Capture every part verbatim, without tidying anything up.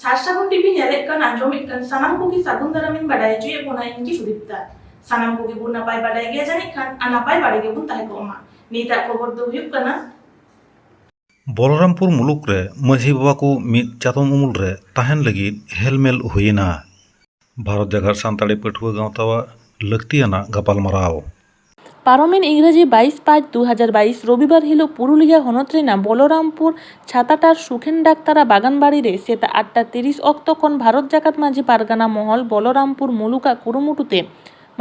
ᱥᱟᱨ ᱥᱟᱹᱜᱩᱱ ᱴᱤᱵᱷᱤ ᱧᱮᱞᱮᱫ ᱠᱟᱱ, ᱟᱸᱡᱚᱢᱮᱫ ᱠᱟᱱ ᱥᱟᱱᱟᱢ ᱠᱚᱜᱮ ᱥᱟᱹᱜᱩᱱ ᱫᱟᱨᱟᱢᱤᱧ ᱵᱟᱰᱟᱭ ᱦᱚᱪᱚᱭᱮᱫ ᱵᱚᱱᱟ, ᱤᱧ ᱜᱮ ᱥᱩᱫᱤᱯᱛᱟ᱾ ᱥᱟᱱᱟᱢ ᱠᱚᱜᱮ ᱵᱚᱱ ᱱᱟᱯᱟᱭ ᱵᱟᱰᱟᱭ ᱜᱮᱭᱟ ᱡᱟᱹᱱᱤᱡ ᱠᱷᱟᱱ, ᱟᱨ ᱱᱟᱯᱟᱭ ᱵᱟᱲᱮ ᱜᱮᱵᱚᱱ ᱛᱟᱦᱮᱸ ᱠᱚᱜ ᱢᱟ᱾ ᱱᱤᱛᱟᱜ ᱠᱷᱚᱵᱚᱨ ᱫᱚ ᱦᱩᱭᱩᱜ ᱠᱟᱱᱟ, ᱵᱚᱞᱚᱨᱟᱢᱯᱩᱨ ᱢᱩᱞᱩᱠ ᱨᱮ ᱢᱟᱹᱡᱷᱤ ᱵᱟᱵᱟ ᱠᱚ ᱢᱤᱫ ᱪᱟᱛᱚᱢ ᱩᱢᱩᱞ ᱨᱮ ᱛᱟᱦᱮᱱ ᱞᱟᱹᱜᱤᱫ ᱦᱮᱞᱢᱮᱞ ᱦᱩᱭᱮᱱᱟ᱾ ᱵᱷᱟᱨᱚᱛ ᱡᱟᱠᱟᱛ ᱥᱟᱱᱛᱟᱲᱤ ᱯᱟᱹᱴᱷᱩᱣᱟᱹ ᱜᱟᱶᱛᱟᱣᱟᱜ ᱞᱟᱹᱠᱛᱤᱭᱟᱱᱟᱜ ᱜᱟᱯᱟᱞᱢᱟᱨᱟᱣ᱾ ᱯᱟᱨᱚᱢᱮᱱ ᱤᱝᱨᱮᱡᱤ ᱵᱟᱭᱤᱥ ᱯᱟᱸᱪ ᱫᱩ ᱦᱟᱡᱟᱨ ᱵᱟᱭᱤᱥ ᱨᱚᱵᱤᱵᱟᱨ ᱦᱤᱞᱳᱜ ᱯᱩᱨᱩᱞᱤᱭᱟᱹ ᱦᱚᱱᱚᱛ ᱨᱮᱱᱟᱜ ᱵᱚᱞᱚᱨᱟᱢᱯᱩᱨ ᱪᱷᱟᱛᱟᱴᱟᱨ ᱥᱩᱠᱷᱮᱱ ᱰᱟᱠᱛᱟᱨᱟ ᱵᱟᱜᱟᱱ ᱵᱟᱲᱤ ᱨᱮ ᱥᱮᱛᱟᱜ ᱟᱴ ᱴᱟ ᱛᱤᱨᱤᱥ ᱚᱠᱛᱚ ᱠᱷᱚᱱ ᱵᱷᱟᱨᱚᱛ ᱡᱟᱠᱟᱛ ᱢᱟᱹᱡᱷᱤ ᱯᱟᱨᱜᱟᱱᱟ ᱢᱚᱦᱚᱞ ᱵᱚᱞᱚᱨᱟᱢᱯᱩᱨ ᱢᱩᱞᱩᱠᱟᱜ ᱠᱩᱨᱩᱢᱩᱴᱩ ᱛᱮ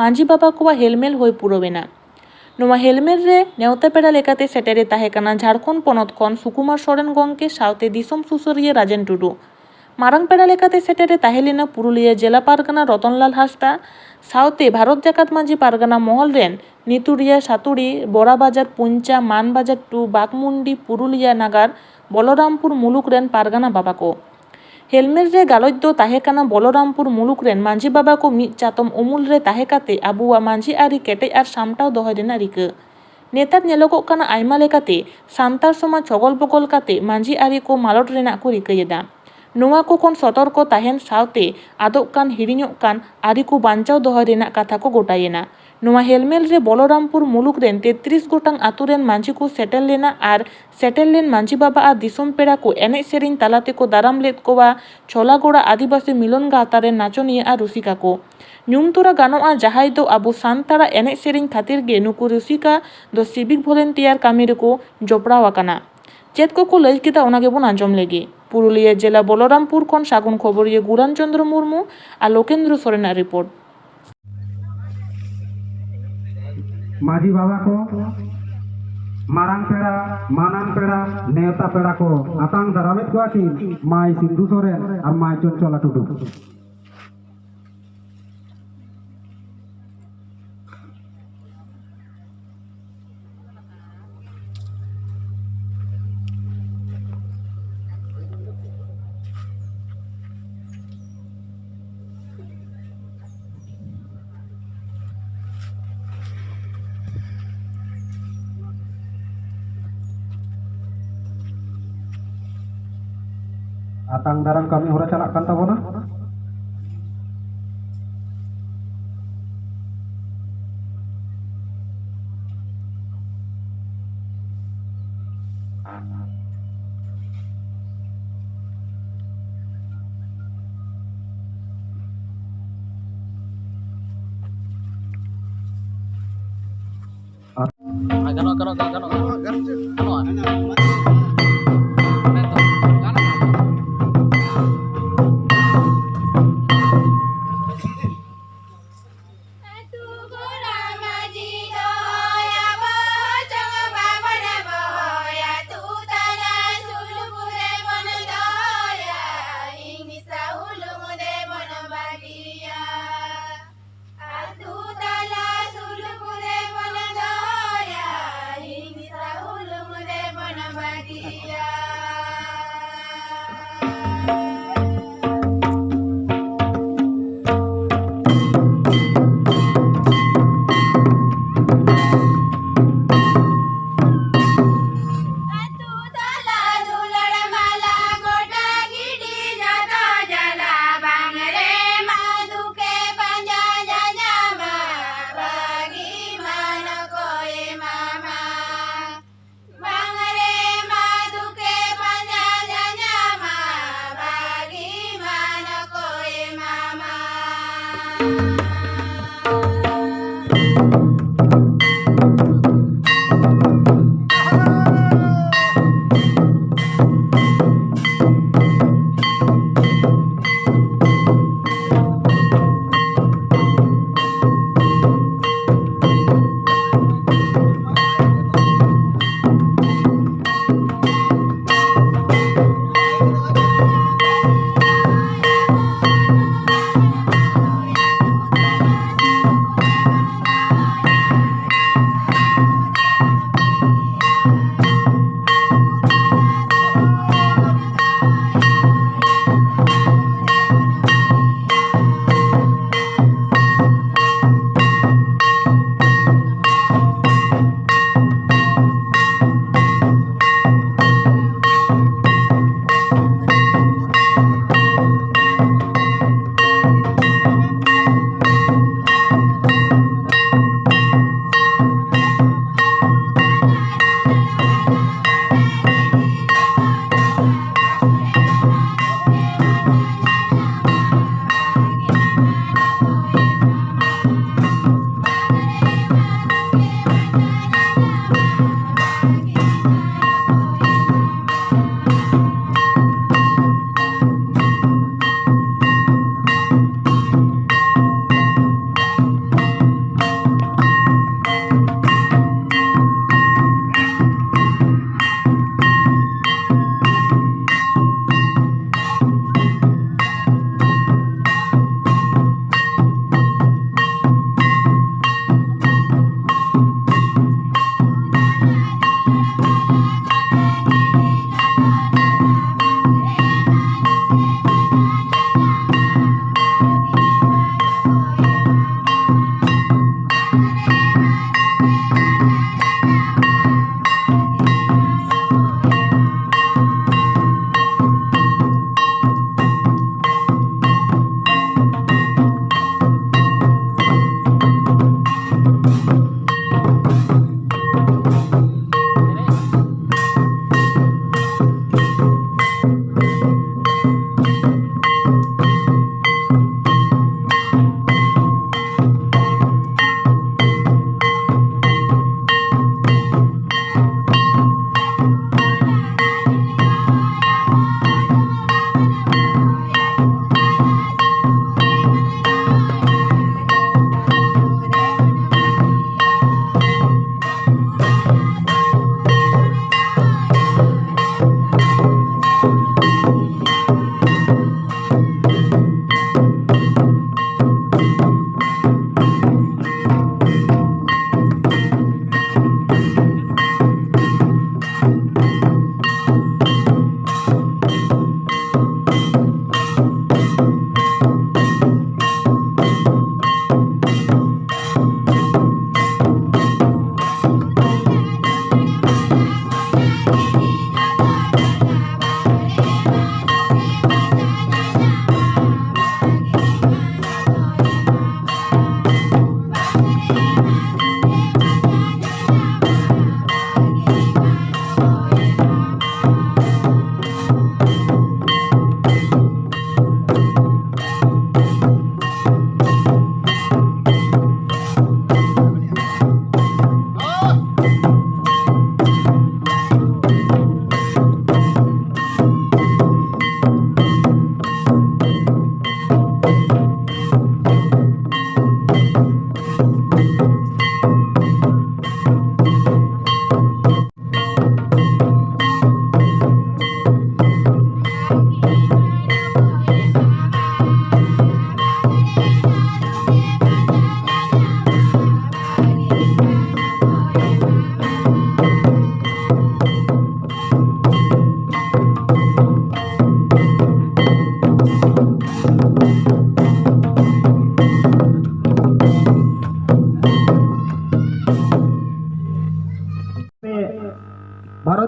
ᱢᱟᱹᱡᱷᱤ ᱵᱟᱵᱟ ᱠᱚᱣᱟᱜ ᱦᱮᱞᱢᱮᱞ ᱦᱩᱭ ᱯᱩᱨᱟᱹᱣ ᱮᱱᱟ᱾ ᱱᱚᱣᱟ ᱦᱮᱞᱢᱮᱞ ᱨᱮ ᱱᱮᱣᱛᱟ ᱯᱮᱲᱟ ᱞᱮᱠᱟᱛᱮ ᱥᱮᱴᱮᱨᱮ ᱛᱟᱦᱮᱸ ᱠᱟᱱᱟ ᱡᱷᱟᱲᱠᱷᱚᱸᱰ ᱯᱚᱱᱚᱛ ᱠᱷᱚᱱ ᱥᱩᱠᱩᱢᱟᱨ ᱥᱚᱨᱮᱱ ᱜᱚᱢᱠᱮ ᱥᱟᱶᱛᱮ ᱫᱤᱥᱚᱢ ᱥᱩᱥᱟᱹᱨᱤᱭᱟᱹ ᱨᱟᱡᱮᱱ ᱴᱩᱰᱩ᱾ ᱢᱟᱨᱟᱝ ᱯᱮᱲᱟ ᱞᱮᱠᱟᱛᱮ ᱥᱮᱴᱮᱨᱮ ᱛᱟᱦᱮᱸ ᱞᱮᱱᱟ ᱯᱩᱨᱩᱞᱤᱭᱟᱹ ᱡᱮᱞᱟ ᱯᱟᱨᱜᱟᱱᱟ ᱨᱚᱛᱚᱱᱞᱟᱞ ᱦᱟᱸᱥᱫᱟ ᱥᱟᱶᱛᱮ ᱵᱷᱟᱨᱚᱛ ᱡᱟᱠᱟᱛ ᱢᱟᱹᱡᱷᱤ ᱯᱟᱨᱜᱟᱱᱟ ᱢᱚᱦᱚᱞ ᱨᱮᱱ ᱱᱤᱛᱩᱨᱤᱭᱟᱹ, ᱥᱟᱛᱩᱲᱤ, ᱵᱚᱨᱟ ᱵᱟᱡᱟᱨ, ᱯᱩᱧᱪᱟ, ᱢᱟᱱ ᱵᱟᱡᱟᱨ ᱴᱩ, ᱵᱟᱜᱽᱢᱩᱱᱰᱤ, ᱯᱩᱨᱩᱞᱤᱭᱟᱹ ᱱᱟᱜᱟᱨ, ᱵᱚᱞᱚᱨᱟᱢᱯᱩᱨ ᱢᱩᱞᱩᱠ ᱨᱮᱱ ᱯᱟᱨᱜᱟᱱᱟ ᱵᱟᱵᱟ ᱠᱚ᱾ ᱦᱮᱞᱢᱮᱞ ᱨᱮ ᱜᱟᱞᱚᱪ ᱫᱚ ᱛᱟᱦᱮᱸ ᱠᱟᱱᱟ ᱵᱚᱞᱚᱨᱟᱢᱯᱩᱨ ᱢᱩᱞᱩᱠ ᱨᱮᱱ ᱢᱟᱹᱡᱷᱤ ᱵᱟᱵᱟ ᱠᱚ ᱢᱤᱫ ᱪᱟᱛᱚᱢ ᱩᱢᱩᱞ ᱨᱮ ᱛᱟᱦᱮᱸ ᱠᱟᱛᱮ ᱟᱵᱚᱣᱟᱜ ᱢᱟᱹᱡᱷᱤ ᱟᱹᱨᱤ ᱠᱮᱴᱮᱡ ᱟᱨ ᱥᱟᱢᱴᱟᱣ ᱫᱚᱦᱚᱭ ᱨᱮᱱᱟᱜ ᱨᱤᱠᱟᱹ᱾ ᱱᱮᱛᱟᱨ ᱧᱮᱞᱚᱜᱚᱜ ᱠᱟᱱᱟ ᱟᱭᱢᱟ ᱞᱮᱠᱟᱛᱮ ᱥᱟᱱᱛᱟᱲ ᱥᱚᱢᱟᱡᱽ ᱪᱷᱚᱜᱚᱞ ᱵᱚᱜᱚᱞ ᱠᱟᱛᱮ ᱢᱟᱹᱡᱷᱤ ᱟᱹᱨᱤ ᱠᱚ ᱢᱟᱞᱚᱴ ᱨᱮᱱᱟᱜ ᱠᱚ ᱨᱤᱠᱟᱹᱭᱮᱫᱟ᱾ ᱱᱚᱣᱟ ᱠᱚ ᱠᱷᱚᱱ ᱥᱚᱛᱚᱨᱠᱚ ᱛᱟᱦᱮᱱ ᱥᱟᱶᱛᱮ ᱟᱫᱚᱜ ᱠᱟᱱ ᱦᱤᱲᱤᱧᱚᱜ ᱠᱟᱱ ᱟᱹᱨᱤ ᱠᱚ ᱵᱟᱧᱪᱟᱣ ᱫᱚᱦᱚᱭ ᱨᱮᱱᱟᱜ ᱠᱟᱛᱷᱟ ᱠᱚ ᱜᱚᱴᱟᱭᱮᱱᱟ᱾ ᱱᱚᱣᱟ ᱦᱮᱞᱢᱮᱞ ᱨᱮ ᱵᱚᱞᱚᱨᱟᱢᱯᱩᱨ ᱢᱩᱞᱩᱠ ᱨᱮᱱ ᱛᱮᱛᱨᱤᱥ ᱜᱚᱴᱟᱝ ᱟᱛᱳ ᱨᱮᱱ ᱢᱟᱹᱡᱷᱤ ᱠᱚ ᱥᱮᱴᱮᱨ ᱞᱮᱱᱟ ᱟᱨ ᱥᱮᱴᱮᱨ ᱞᱮᱱ ᱢᱟᱹᱡᱷᱤ ᱵᱟᱵᱟ ᱟᱨ ᱫᱤᱥᱚᱢ ᱯᱮᱲᱟ ᱠᱚ ᱮᱱᱮᱡ ᱥᱮᱨᱮᱧ ᱛᱟᱞᱟ ᱛᱮᱠᱚ ᱫᱟᱨᱟᱢ ᱞᱮᱫ ᱠᱚᱣᱟ ᱪᱷᱚᱞᱟᱜᱚᱲᱟ ᱟᱹᱫᱤᱵᱟᱹᱥᱤ ᱢᱤᱞᱚᱱ ᱜᱟᱶᱛᱟ ᱨᱮᱱ ᱱᱟᱪᱚᱱᱤᱭᱟᱹ ᱟᱨ ᱨᱩᱥᱤᱠᱟ ᱠᱚ᱾ ᱧᱩᱢ ᱛᱚᱨᱟ ᱜᱟᱱᱚᱜᱼᱟ, ᱡᱟᱦᱟᱸᱭ ᱫᱚ ᱟᱵᱚ ᱥᱟᱱᱛᱟᱲᱟᱜ ᱮᱱᱮᱡ ᱥᱮᱨᱮᱧ ᱠᱷᱟᱹᱛᱤᱨ ᱜᱮ ᱱᱩᱠᱩ ᱨᱩᱥᱤᱠᱟ ᱫᱚ civic volunteer ᱠᱟᱹᱢᱤ ᱨᱮᱠᱚ ᱡᱚᱯᱲᱟᱣ ᱟᱠᱟᱱᱟ᱾ ᱪᱮᱫ ᱠᱚᱠᱚ ᱞᱟᱹᱭ ᱠᱮᱫᱟ, ᱚᱱᱟ ᱜᱮᱵᱚᱱ ᱟᱸᱡᱚᱢ ᱞᱮᱜᱮ᱾ ᱯᱩᱨᱩᱞᱤᱭᱟᱹ ᱡᱮᱞᱟ ᱵᱚᱞᱚᱨᱟᱢᱯᱩᱨ ᱠᱷᱚᱱ ᱥᱟᱹᱜᱩᱱ ᱠᱷᱚᱵᱚᱨᱤᱭᱟᱹ ᱜᱩᱨᱟᱱ ᱪᱚᱸᱫᱽᱨᱚ ᱢᱩᱨᱢᱩ ᱟᱨ ᱞᱳᱠᱮᱱᱫᱽᱨᱚ ᱥᱚᱨᱮᱱᱟᱜ ᱨᱤᱯᱳᱨᱴ᱾ ᱢᱟᱹᱡᱷᱤ ᱵᱟᱵᱟ ᱠᱚ, ᱢᱟᱨᱟᱝ ᱯᱮᱲᱟ, ᱢᱟᱱᱟᱱ ᱯᱮᱲᱟ, ᱱᱮᱣᱛᱟ ᱯᱮᱲᱟ ᱠᱚ ᱟᱛᱟᱝ ᱫᱟᱨᱟᱢᱮᱫ ᱠᱚᱣᱟ ᱠᱤᱱ ᱢᱟᱹᱭ ᱥᱤᱱᱫᱷᱩ ᱥᱚᱨᱮᱱ ᱟᱨ ᱢᱟᱹᱭ ᱪᱚᱧᱪᱚᱞᱟ ᱴᱩᱰᱩ᱾ ᱟᱛᱟᱝ ᱫᱟᱨᱟᱢ ᱠᱟᱹᱢᱤ ᱦᱚᱨᱟ ᱪᱟᱞᱟᱜ ᱠᱟᱱ ᱛᱟᱵᱚᱱᱟ᱾ ᱜᱟᱱᱚᱜᱼᱟ, ᱜᱟᱱᱚᱜᱼᱟ, ᱜᱟᱱᱚᱜᱼᱟ᱾ ᱜᱟᱱᱚᱜᱼᱟ᱾ ᱦᱮᱸ ᱛᱚ, ᱜᱟᱱᱚᱜᱼᱟ᱾ ᱟᱹᱛᱩ ᱜᱚᱲᱟ ᱢᱟᱹᱡᱷᱤ ᱫᱚ ᱟᱵᱚ ᱪᱚᱝ ᱵᱟᱵᱚᱱ ᱵᱚᱦᱚᱭᱟ, ᱟᱹᱛᱩ ᱛᱟᱞᱟ ᱥᱩᱞᱩᱠ ᱨᱮᱵᱚᱱ ᱫᱚᱦᱚᱭᱟ, ᱦᱤᱝᱥᱟ ᱦᱩᱞᱩᱝ ᱨᱮᱵᱚᱱ ᱵᱟᱹᱜᱤᱭᱟ᱾ ᱟᱹᱛᱩ ᱛᱟᱞᱟ ᱥᱩᱞᱩᱠ ᱨᱮᱵᱚᱱ ᱫᱚᱦᱚᱭᱟ, ᱦᱤᱝᱥᱟ ᱦᱩᱞᱩᱝ ᱨᱮᱵᱚᱱ ᱵᱟᱹᱜᱤᱭᱟ᱾ ᱟᱹᱛᱩ ᱛᱟᱞᱟ ᱫᱩᱞᱟᱹᱲ ᱢᱟᱞᱟ ᱜᱚᱴᱟ ᱜᱤᱰᱤ ᱡᱚᱛᱚ ᱡᱟᱞᱟ, ᱵᱟᱝ ᱨᱮ ᱢᱟ ᱫᱩᱠᱮ ᱯᱟᱸᱡᱟ ᱧᱟᱧᱟᱢᱟ, ᱵᱟᱹᱜᱤ ᱢᱟ ᱱᱚᱠᱚᱭ ᱮᱢᱟᱢᱟ᱾ ᱵᱟᱝ ᱨᱮ ᱢᱟ ᱫᱩᱠᱮ ᱯᱟᱸᱡᱟ ᱧᱟᱧᱟᱢᱟ, ᱵᱟᱹᱜᱤ ᱢᱟ ᱱᱚᱠᱚᱭ ᱮᱢᱟᱢᱟ᱾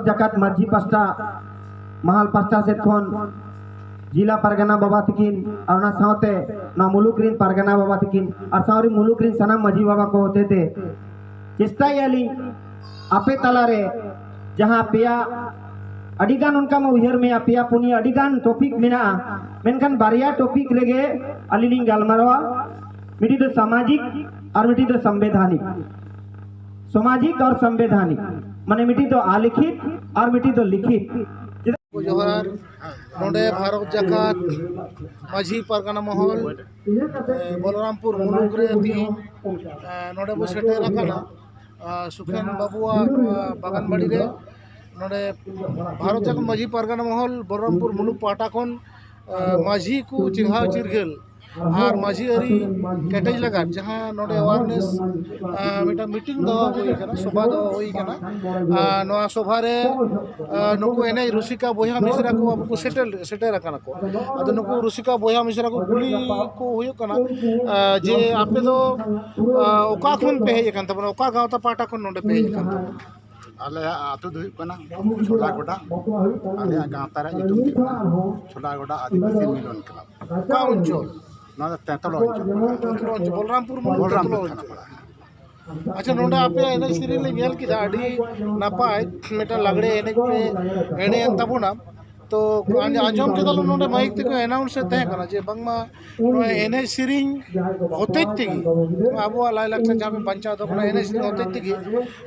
ᱡᱟᱠᱟᱛ ᱢᱟᱹᱡᱷᱤ ᱯᱟᱥᱴᱟ, ᱢᱟᱦᱟᱞ ᱯᱟᱥᱴᱟ ᱥᱮᱫ ᱠᱷᱚᱱ ᱡᱤᱞᱟ ᱯᱟᱨᱜᱟᱱᱟ ᱵᱟᱵᱟ ᱛᱟᱹᱠᱤᱱ ᱟᱨ ᱚᱱᱟ ᱥᱟᱶᱛᱮ ᱱᱚᱣᱟ ᱢᱩᱞᱩᱠ ᱨᱤᱱ ᱯᱟᱨᱜᱟᱱᱟ ᱵᱟᱵᱟ ᱛᱟᱹᱠᱤᱱ ᱟᱨ ᱥᱟᱶᱨᱮ ᱢᱩᱞᱩᱠ ᱨᱤᱱ ᱥᱟᱱᱟᱢ ᱢᱟᱹᱡᱷᱤ ᱵᱟᱵᱟ ᱠᱚ ᱦᱚᱛᱮᱛᱮ ᱪᱮᱥᱴᱟᱭᱮᱫᱼᱟ ᱞᱤᱧ ᱟᱯᱮ ᱛᱟᱞᱟᱨᱮ ᱡᱟᱦᱟᱸ ᱯᱮᱭᱟ ᱟᱹᱰᱤᱜᱟᱱ ᱚᱱᱠᱟ ᱢᱟ ᱩᱭᱦᱟᱹᱨ ᱢᱮᱭᱟ, ᱯᱮᱭᱟ ᱯᱩᱱᱭᱟᱹ ᱟᱹᱰᱤᱜᱟᱱ ᱴᱚᱯᱤᱠ ᱢᱮᱱᱟᱜᱼᱟ, ᱢᱮᱱᱠᱷᱟᱱ ᱵᱟᱨᱭᱟ ᱴᱚᱯᱤᱠ ᱨᱮᱜᱮ ᱟᱹᱞᱤᱧ ᱞᱤᱧ ᱜᱟᱞᱢᱟᱨᱟᱣᱟ᱾ ᱢᱤᱫᱴᱤᱡ ᱫᱚ ᱥᱟᱢᱟᱡᱤᱠ ᱟᱨ ᱢᱤᱫᱴᱤᱡ ᱫᱚ ᱥᱚᱝᱵᱤᱫᱷᱟᱱᱤᱠ᱾ ᱥᱟᱢᱟᱡᱤᱠ ᱟᱨ ᱥᱚᱝᱵᱤᱫᱷᱟᱱᱤᱠ ᱢᱟᱱᱮ ᱢᱤᱫᱴᱤᱡ ᱫᱚ ᱟᱞᱤᱠᱷᱤᱛ ᱟᱨ ᱢᱤᱫᱴᱤᱡ ᱫᱚ ᱞᱤᱠᱷᱤᱛ᱾ ᱡᱚᱦᱟᱨ᱾ ᱱᱚᱰᱮ ᱵᱷᱟᱨᱚᱛ ᱡᱟᱠᱟᱛ ᱢᱟᱹᱡᱷᱤ ᱯᱟᱨᱜᱟᱱᱟ ᱢᱚᱦᱚᱞ, ᱮ, ᱵᱚᱞᱨᱟᱢᱯᱩᱨ ᱢᱩᱞᱩᱠ ᱨᱮ ᱛᱤᱦᱤᱧ, ᱮ, ᱱᱚᱰᱮ ᱵᱚ ᱥᱮᱴᱮᱨ ᱟᱠᱟᱱᱟ, ᱟ, ᱥᱩᱠᱷᱮᱱ ᱵᱟᱵᱩᱣᱟᱜ, ᱟ, ᱵᱟᱜᱟᱱ ᱵᱟᱲᱤ ᱨᱮ᱾ ᱱᱚᱰᱮ ᱵᱷᱟᱨᱚᱛ ᱡᱟᱠᱟᱛ ᱢᱟᱹᱡᱷᱤ ᱯᱟᱨᱜᱟᱱᱟ ᱢᱚᱦᱚᱞ ᱵᱚᱞᱨᱟᱢᱯᱩᱨ ᱢᱩᱞᱩᱠ ᱯᱟᱦᱴᱟ ᱠᱷᱚᱱ, ᱟ, ᱢᱟᱹᱡᱷᱤ ᱠᱚ ᱪᱮᱸᱜᱷᱟᱣ ᱪᱤᱨᱜᱟᱹᱞ ᱟᱨ ᱢᱟᱹᱡᱷᱤ ᱟᱹᱨᱤ ᱠᱮᱴᱮᱡ ᱞᱟᱜᱟᱫ ᱡᱟᱦᱟᱸ ᱱᱚᱰᱮ awareness, ᱟ, ᱢᱤᱫᱴᱟᱝ meeting ᱫᱚᱦᱚ ᱦᱩᱭ ᱠᱟᱱᱟ, ᱥᱚᱵᱷᱟ ᱫᱚᱦᱚ ᱦᱩᱭ ᱠᱟᱱᱟ᱾ ᱟ, ᱱᱚᱣᱟ ᱥᱚᱵᱷᱟ ᱨᱮ, ᱟ, ᱱᱩᱠᱩ ᱮᱱᱮᱡ ᱨᱩᱥᱤᱠᱟ ᱵᱚᱭᱦᱟ ᱢᱤᱥᱨᱟ ᱠᱚ ᱟᱵᱚ ᱠᱚ ᱥᱮᱴᱮᱨ, ᱥᱮᱴᱮᱨ ᱟᱠᱟᱱᱟ ᱠᱚ᱾ ᱟᱫᱚ ᱱᱩᱠᱩ ᱨᱩᱥᱤᱠᱟ ᱵᱚᱭᱦᱟ ᱢᱤᱥᱨᱟ ᱠᱚ ᱠᱩᱞᱤ ᱠᱚ ᱦᱩᱭᱩᱜ ᱠᱟᱱᱟ, ᱟ, ᱡᱮ ᱟᱯᱮ ᱫᱚ, ᱟ, ᱚᱠᱟ ᱠᱷᱚᱱ ᱯᱮ ᱦᱮᱡ ᱟᱠᱟᱱ ᱛᱟᱵᱚᱱᱟ, ᱚᱠᱟ ᱜᱟᱶᱛᱟ ᱯᱟᱦᱴᱟ ᱠᱷᱚᱱ ᱱᱚᱰᱮ ᱯᱮ ᱦᱮᱡ ᱟᱠᱟᱱ ᱛᱟᱵᱚᱱᱟ? ᱟᱞᱮᱭᱟᱜ ᱟᱹᱛᱩ ᱫᱚ ᱦᱩᱭᱩᱜ ᱠᱟᱱᱟ ᱪᱷᱳᱞᱟᱜᱚᱰᱟ᱾ ᱟᱞᱮᱭᱟᱜ ᱜᱟᱶᱛᱟ ᱨᱮᱭᱟᱜ ᱧᱩᱛᱩᱢ ᱫᱚ ᱦᱩᱭᱩᱜ ᱠᱟᱱᱟ ᱪᱷᱳᱞᱟᱜᱚᱰᱟ ᱟᱹᱫᱤᱵᱟᱹᱥᱤ ᱢᱤᱞᱚᱱ ᱠᱞᱟᱵᱽ᱾ ᱚᱠᱟ ᱚᱧᱪᱚᱞ? ᱱᱚᱣᱟ ᱫᱚ ᱛᱮᱸᱛᱞᱚ ᱚᱧᱪᱚᱞ ᱯᱟᱲᱟᱜᱼᱟ᱾ ᱛᱮᱸᱛᱞᱚ ᱚᱧᱪᱚᱞ, ᱵᱚᱞᱨᱟᱢᱯᱩᱨ ᱢᱩᱞᱩᱠ ᱵᱚᱞᱨᱟᱢᱯᱩᱨ ᱛᱮᱸᱛᱞᱚ ᱛᱷᱟᱱᱟ ᱚᱧᱪᱚᱞ᱾ ᱯᱟᱲᱟᱜᱼᱟ᱾ ᱟᱪᱪᱷᱟ, ᱱᱚᱰᱮ ᱟᱯᱮᱭᱟᱜ ᱮᱱᱮᱡ ᱥᱮᱨᱮᱧ ᱞᱮ ᱧᱮᱞ ᱠᱮᱫᱟ, ᱟᱹᱰᱤ ᱱᱟᱯᱟᱭ ᱢᱤᱫᱴᱟᱝ ᱞᱟᱜᱽᱲᱮ ᱮᱱᱮᱡ ᱯᱮ ᱮᱱᱮᱡ ᱮᱱ ᱛᱟᱵᱚᱱᱟ᱾ ᱛᱚ ᱟᱸᱡ-, ᱟᱸᱡᱚᱢ ᱠᱮᱫᱟᱞᱮ ᱱᱚᱰᱮ ᱢᱟᱭᱤᱠ ᱛᱮᱠᱚ announce ᱮᱫ ᱛᱟᱦᱮᱸ ᱠᱟᱱᱟ ᱡᱮ ᱵᱟᱝᱢᱟ ᱱᱚᱣᱟ ᱮᱱᱮᱡ ᱥᱮᱨᱮᱧ ᱦᱚᱛᱮᱡ ᱛᱮᱜᱮ, ᱱᱚᱣᱟ ᱟᱵᱚᱣᱟᱜ ᱞᱟᱭᱞᱟᱠᱪᱟᱨ ᱡᱟᱦᱟᱸ ᱵᱚᱱ ᱵᱟᱧᱪᱟᱣ ᱫᱚᱦᱚ ᱠᱟᱱᱟ, ᱮᱱᱮᱡ ᱥᱮᱨᱮᱧ ᱦᱚᱛᱮᱡ ᱛᱮᱜᱮ,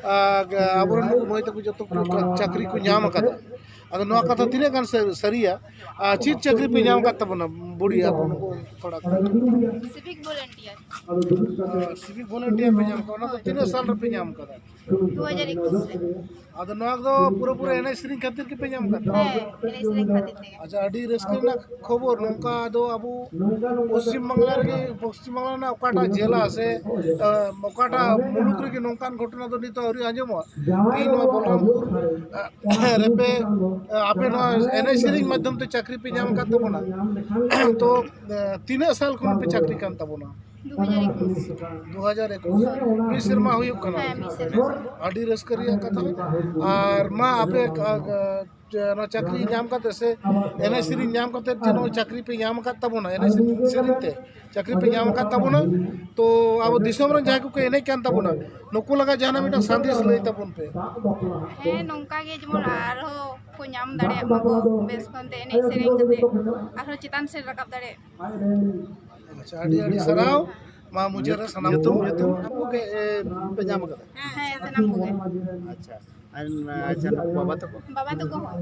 ᱟᱨ, ᱟᱵᱚᱨᱮᱱ ᱱᱩᱠᱩ ᱢᱟᱹᱭ ᱛᱟᱠᱚ ᱡᱚᱛᱚ ᱠᱚ ᱪᱟᱹᱠᱨᱤ ᱠᱚ ᱧᱟᱢ ᱟᱠᱟᱫᱟ᱾ ᱟᱫᱚ ᱱᱚᱣᱟ ᱠᱟᱛᱷᱟ ᱛᱤᱱᱟᱹᱜ ᱜᱟᱱ ᱥᱟᱹ-, ᱥᱟᱹᱨᱤᱭᱟ? ᱟᱨ ᱪᱮᱫ ᱪᱟᱹᱠᱨᱤ ᱯᱮ ᱧᱟᱢ ᱟᱠᱟᱫ ᱛᱟᱵᱚᱱᱟ ᱵᱩᱲᱦᱤ ᱟᱵᱚ ᱱᱩᱠᱩ ᱠᱚᱲᱟ ᱠᱚ? Civic volunteer. ᱟᱨ ᱥᱤᱵᱷᱤᱠ ᱵᱷᱚᱞᱮᱱᱴᱤᱭᱟᱨ ᱯᱮ ᱧᱟᱢ ᱟᱠᱟᱫᱟ, ᱚᱱᱟ ᱫᱚ ᱛᱤᱱᱟᱹᱜ ᱥᱟᱞ ᱨᱮᱯᱮ ᱧᱟᱢ ᱟᱠᱟᱫᱟ? ᱫᱩ ᱦᱟᱡᱟᱨ ᱮᱠᱩᱥ ᱨᱮ᱾ ᱟᱫᱚ ᱱᱚᱣᱟ ᱫᱚ ᱯᱩᱨᱟᱹᱯᱩᱨᱤ ᱮᱱᱮᱡ ᱥᱮᱨᱮᱧ ᱠᱷᱟᱹᱛᱤᱨ ᱜᱮᱯᱮ ᱧᱟᱢ ᱟᱠᱟᱫᱟ? ᱦᱮᱸ, ᱮᱱᱮᱡ ᱥᱮᱨᱮᱧ ᱠᱷᱟᱹᱛᱤᱨ ᱛᱮᱜᱮ᱾ ᱟᱪᱪᱷᱟ, ᱟᱹᱰᱤ ᱨᱟᱹᱥᱠᱟᱹ ᱨᱮᱱᱟᱜ ᱠᱷᱚᱵᱚᱨ᱾ ᱱᱚᱝᱠᱟ ᱫᱚ ᱟᱵᱚ ᱯᱚᱥᱪᱤᱢ ᱵᱟᱝᱞᱟ ᱨᱮᱜᱮ, ᱯᱚᱥᱪᱤᱢ ᱵᱟᱝᱞᱟ ᱨᱮᱱᱟᱜ ᱚᱠᱟᱴᱟᱜ ᱡᱮᱞᱟ ᱥᱮ, ᱮ, ᱚᱠᱟᱴᱟᱜ ᱢᱩᱞᱩᱠ ᱨᱮᱜᱮ ᱱᱚᱝᱠᱟᱱ ᱜᱷᱚᱴᱚᱱᱟ ᱫᱚ ᱱᱤᱛᱚᱜ ᱟᱹᱣᱨᱤ ᱟᱸᱡᱚᱢᱚᱜᱼᱟ᱾ ᱛᱮᱦᱮᱧ ᱱᱚᱣᱟ ᱵᱚᱞᱨᱟᱢᱯᱩᱨ, ᱮ, ᱨᱮᱯᱮ, ᱮ, ᱟᱯᱮ ᱱᱚᱣᱟ ᱮᱱᱮᱡ ᱥᱮᱨᱮᱧ ᱢᱟᱫᱽᱫᱷᱚᱢ ᱛᱮ ᱪᱟᱹᱠᱨᱤ ᱯᱮ ᱧᱟᱢ ᱟᱠᱟᱫ ᱛᱟᱵᱚᱱᱟ᱾ ᱛᱚ, ᱮ, ᱛᱤᱱᱟᱹᱜ ᱥᱟᱞ ᱠᱷᱚᱱ ᱯᱮ ᱪᱟᱹᱠᱨᱤ ᱠᱟᱱ ᱛᱟᱵᱚᱱᱟ? ᱫᱩ ᱦᱟᱡᱟᱨ ᱮᱠᱩᱥ᱾ ᱫᱩ ᱦᱟᱡᱟᱨ ᱮᱠᱩᱥ, ᱢᱤᱫ ᱥᱮᱨᱢᱟ ᱦᱩᱭᱩᱜ ᱠᱟᱱᱟ᱾ ᱦᱮᱸ, ᱢᱤᱫ ᱥᱮᱨᱢᱟ᱾ ᱟᱹᱰᱤ ᱨᱟᱹᱥᱠᱟᱹ ᱨᱮᱭᱟᱜ ᱠᱟᱛᱷᱟ᱾ ᱟᱨ ᱢᱟ ᱟᱯᱮ, ᱟ, ᱟ, ᱪᱮ, ᱱᱚᱣᱟ ᱪᱟᱹᱠᱨᱤ ᱧᱟᱢ ᱠᱟᱛᱮ ᱥᱮ ᱮᱱᱮᱡ ᱥᱮᱨᱮᱧ ᱧᱟᱢ ᱠᱟᱛᱮ ᱡᱮ ᱱᱚᱜᱼᱚᱭ ᱪᱟᱹᱠᱨᱤ ᱯᱮ ᱧᱟᱢ ᱟᱠᱟᱫ ᱛᱟᱵᱚᱱᱟ, ᱮᱱᱮᱡ ᱥᱮᱨᱮᱧ, ᱥᱮᱨᱮᱧ ᱛᱮ ᱪᱟᱹᱠᱨᱤ ᱯᱮ ᱧᱟᱢ ᱟᱠᱟᱫ ᱛᱟᱵᱚᱱᱟ, ᱛᱚ ᱟᱵᱚ ᱫᱤᱥᱚᱢ ᱨᱮᱱ ᱡᱟᱦᱟᱸᱭ ᱠᱚᱠᱚ ᱮᱱᱮᱡ ᱠᱟᱱ ᱛᱟᱵᱚᱱᱟ, ᱱᱩᱠᱩ ᱞᱟᱜᱟ ᱡᱟᱦᱟᱱᱟᱜ ᱢᱤᱫᱴᱟᱝ ᱥᱟᱸᱫᱮᱥ ᱞᱟᱹᱭ ᱛᱟᱵᱚᱱ ᱯᱮ᱾ ᱦᱮᱸ, ᱱᱚᱝᱠᱟ ᱜᱮ ᱡᱮᱢᱚᱱ ᱟᱨᱦᱚᱸ ᱠᱚ ᱧᱟᱢ ᱫᱟᱲᱮᱭᱟᱜ ᱢᱟ ᱠᱚ, ᱵᱮᱥ ᱠᱷᱚᱱ ᱛᱮ ᱮᱱᱮᱡ ᱥᱮᱨᱮᱧ ᱠᱟᱛᱮ ᱟᱨᱦᱚᱸ ᱪᱮᱛᱟᱱ ᱥᱮᱫ ᱨᱟᱠᱟᱵ ᱫᱟᱲᱮᱭᱟᱜ᱾ ᱟᱪᱪᱷᱟ, ᱟᱹᱰᱤ ᱟᱹᱰᱤ ᱥᱟᱨᱦᱟᱣ᱾ ᱢᱟ ᱢᱩᱪᱟᱹᱫ ᱨᱮ ᱥᱟᱱᱟᱢ ᱧᱩᱛᱩᱢ, ᱠᱚ ᱧᱩᱛᱩᱢ ᱠᱚᱜᱮ, ᱮ, ᱯᱮ ᱧᱟᱢ ᱟᱠᱟᱫᱟ? ᱦᱮᱸ, ᱥᱟᱱᱟᱢ ᱠᱚᱜᱮ᱾ ᱟᱪᱪᱷᱟ, ᱟᱨ, ᱟᱪᱪᱷᱟ, ᱱᱩᱠᱩ ᱵᱟᱵᱟ ᱛᱟᱠᱚ? ᱵᱟᱵᱟ ᱛᱟᱠᱚ ᱦᱚᱸ᱾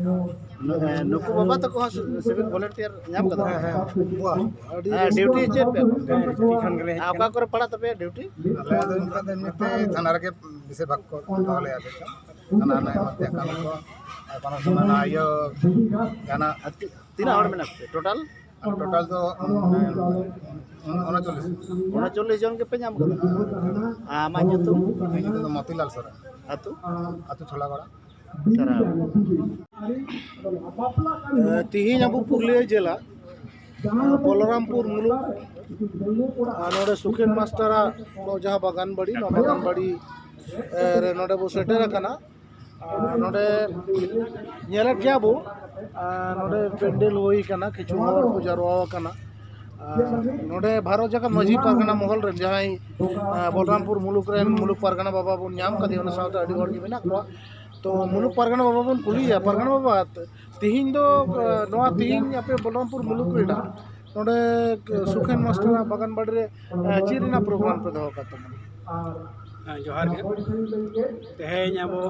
ᱱᱩ-, ᱮ, ᱱᱩᱠᱩ ᱵᱟᱵᱟ ᱛᱟᱠᱚ ᱦᱚᱸ ᱥᱤ-, ᱥᱤᱵᱤᱞ ᱵᱷᱚᱞᱮᱱᱴᱤᱭᱟᱨ ᱧᱟᱢ ᱠᱟᱫᱟ? ᱦᱮᱸ, ᱦᱮᱸ᱾ ᱵᱟᱦ, ᱟᱹᱰᱤ ᱦᱮᱸ, ᱨᱟᱹᱥᱠᱟᱹ᱾ ᱰᱤᱭᱩᱴᱤ ᱪᱮᱫ ᱯᱮ? ᱰᱤᱭᱩᱴᱤ ᱠᱷᱚᱱ ᱜᱮᱞᱮ ᱦᱮᱡ ᱟᱨ ᱚᱠᱟ ᱠᱟᱱᱟ᱾ ᱠᱚᱨᱮ ᱯᱟᱲᱟᱜ ᱛᱟᱯᱮᱭᱟ ᱰᱤᱭᱩᱴᱤ? ᱟᱞᱮ ᱫᱚ ᱚᱱᱠᱟ ᱫᱚ ᱮᱢᱱᱤᱛᱮ ᱛᱷᱟᱱᱟ ᱨᱮᱜᱮ ᱵᱮᱥᱤᱨ ᱵᱷᱟᱜᱽ ᱠᱚ ᱫᱚᱦᱚ ᱞᱮᱭᱟ ᱟᱞᱮ ᱫᱚ᱾ ᱦᱟᱱᱟ ᱱᱟᱭ ᱢᱟᱛᱮ ᱠᱟᱹᱢᱤ ᱠᱚ, ᱟᱨ ᱠᱚᱱᱚ ᱥᱚᱢᱚᱭ ᱱᱚᱣᱟ ᱤᱭᱟᱹ ᱡᱟᱦᱟᱱᱟᱜ ᱟᱨ ᱛᱤ-, ᱛᱤᱱᱟᱹᱜ ᱦᱚᱲ ᱢᱮᱱᱟᱜ ᱯᱮ ᱴᱳᱴᱟᱞ? ᱟᱨ ᱴᱳᱴᱟᱞ ᱫᱚ, ᱩᱱ-, ᱩᱱ-, ᱩᱱᱪᱚᱞᱞᱤᱥ᱾ ᱩᱱᱪᱚᱞᱞᱤᱥ ᱡᱚᱱ ᱜᱮᱯᱮ ᱧᱟᱢ ᱠᱟᱫᱟ? ᱟᱢᱟᱜ ᱧᱩᱛᱩᱢ? ᱤᱧᱟᱹᱜ ᱧᱩᱛᱩᱢ ᱫᱚ ᱢᱚᱛᱤᱞᱟᱞ ᱥᱚᱨᱮᱱ᱾ ᱟᱹᱛᱩ? ᱟᱹᱛᱩ ᱪᱷᱚᱞᱟᱜᱚᱲᱟ᱾ ᱥᱟᱨᱦᱟᱣ᱾ ᱮ, ᱛᱤᱦᱤᱧ ᱟᱵᱚ ᱯᱩᱨᱩᱞᱤᱭᱟᱹ ᱡᱮᱞᱟ, ᱮ, ᱵᱚᱞᱚᱨᱟᱢᱯᱩᱨ ᱢᱩᱞᱩᱠ, ᱟᱨ ᱱᱚᱰᱮ ᱥᱩᱠᱷᱮᱱ ᱢᱟᱥᱴᱟᱨᱟᱜ ᱱᱚᱣᱟ ᱡᱟᱦᱟᱸ ᱵᱟᱜᱟᱱ ᱵᱟᱲᱤ, ᱱᱚᱣᱟ ᱵᱟᱜᱟᱱ ᱵᱟᱲᱤ, ᱮ, ᱨᱮ ᱱᱚᱰᱮ ᱵᱚ ᱥᱮᱴᱮᱨ ᱟᱠᱟᱱᱟ᱾ ᱟᱨ ᱱᱚᱰᱮ ᱧᱮᱞᱮᱫ ᱜᱮᱭᱟ ᱵᱚ, ᱟᱨ ᱱᱚᱰᱮ ᱯᱮᱱᱰᱮᱞ ᱦᱩᱭ ᱟᱠᱟᱱᱟ, ᱠᱤᱪᱷᱩ ᱦᱚᱲ ᱠᱚ ᱡᱟᱨᱣᱟ ᱟᱠᱟᱱᱟ᱾ ᱟᱨ ᱱᱚᱰᱮ ᱵᱷᱟᱨᱚᱛ ᱡᱟᱠᱟᱛ ᱢᱟᱹᱡᱷᱤ ᱯᱟᱨᱜᱟᱱᱟ ᱢᱚᱦᱚᱞ ᱨᱮᱱ ᱡᱟᱦᱟᱸᱭ, ᱟᱨ, ᱵᱚᱞᱨᱟᱢᱯᱩᱨ ᱢᱩᱞᱩᱠ ᱨᱮᱱ ᱢᱩᱞᱩᱠ ᱯᱟᱨᱜᱟᱱᱟ ᱵᱟᱵᱟ ᱵᱚᱱ ᱧᱟᱢ ᱠᱟᱫᱮᱭᱟ, ᱚᱱᱟ ᱥᱟᱶᱛᱮ ᱟᱹᱰᱤ ᱦᱚᱲ ᱜᱮ ᱢᱮᱱᱟᱜ ᱠᱚᱣᱟ᱾ ᱛᱚ ᱢᱩᱞᱩᱠ ᱯᱟᱨᱜᱟᱱᱟ ᱵᱟᱵᱟ ᱵᱚᱱ ᱠᱩᱞᱤᱭᱮᱭᱟ, ᱯᱟᱨᱜᱟᱱᱟ ᱵᱟᱵᱟ, ᱛᱤᱦᱤᱧ ᱫᱚ, ᱟᱨ, ᱱᱚᱣᱟ ᱛᱤᱦᱤᱧ ᱟᱯᱮ ᱵᱚᱞᱨᱟᱢᱯᱩᱨ ᱢᱩᱞᱩᱠ ᱨᱮᱱᱟᱜ ᱱᱚᱰᱮ ᱥᱩᱠᱷᱮᱱ ᱢᱟᱥᱴᱟᱨᱟᱜ ᱵᱟᱜᱟᱱ ᱵᱟᱲᱤ ᱨᱮ, ᱟᱨ, ᱪᱮᱫ ᱨᱮᱱᱟᱜ ᱯᱨᱳᱜᱨᱟᱢ ᱯᱮ ᱫᱚᱦᱚ ᱟᱠᱟᱫ ᱛᱟᱵᱚᱱᱟ? ᱦᱮᱸ, ᱡᱚᱦᱟᱨ ᱜᱮ᱾ ᱛᱮᱦᱮᱧ ᱟᱵᱚ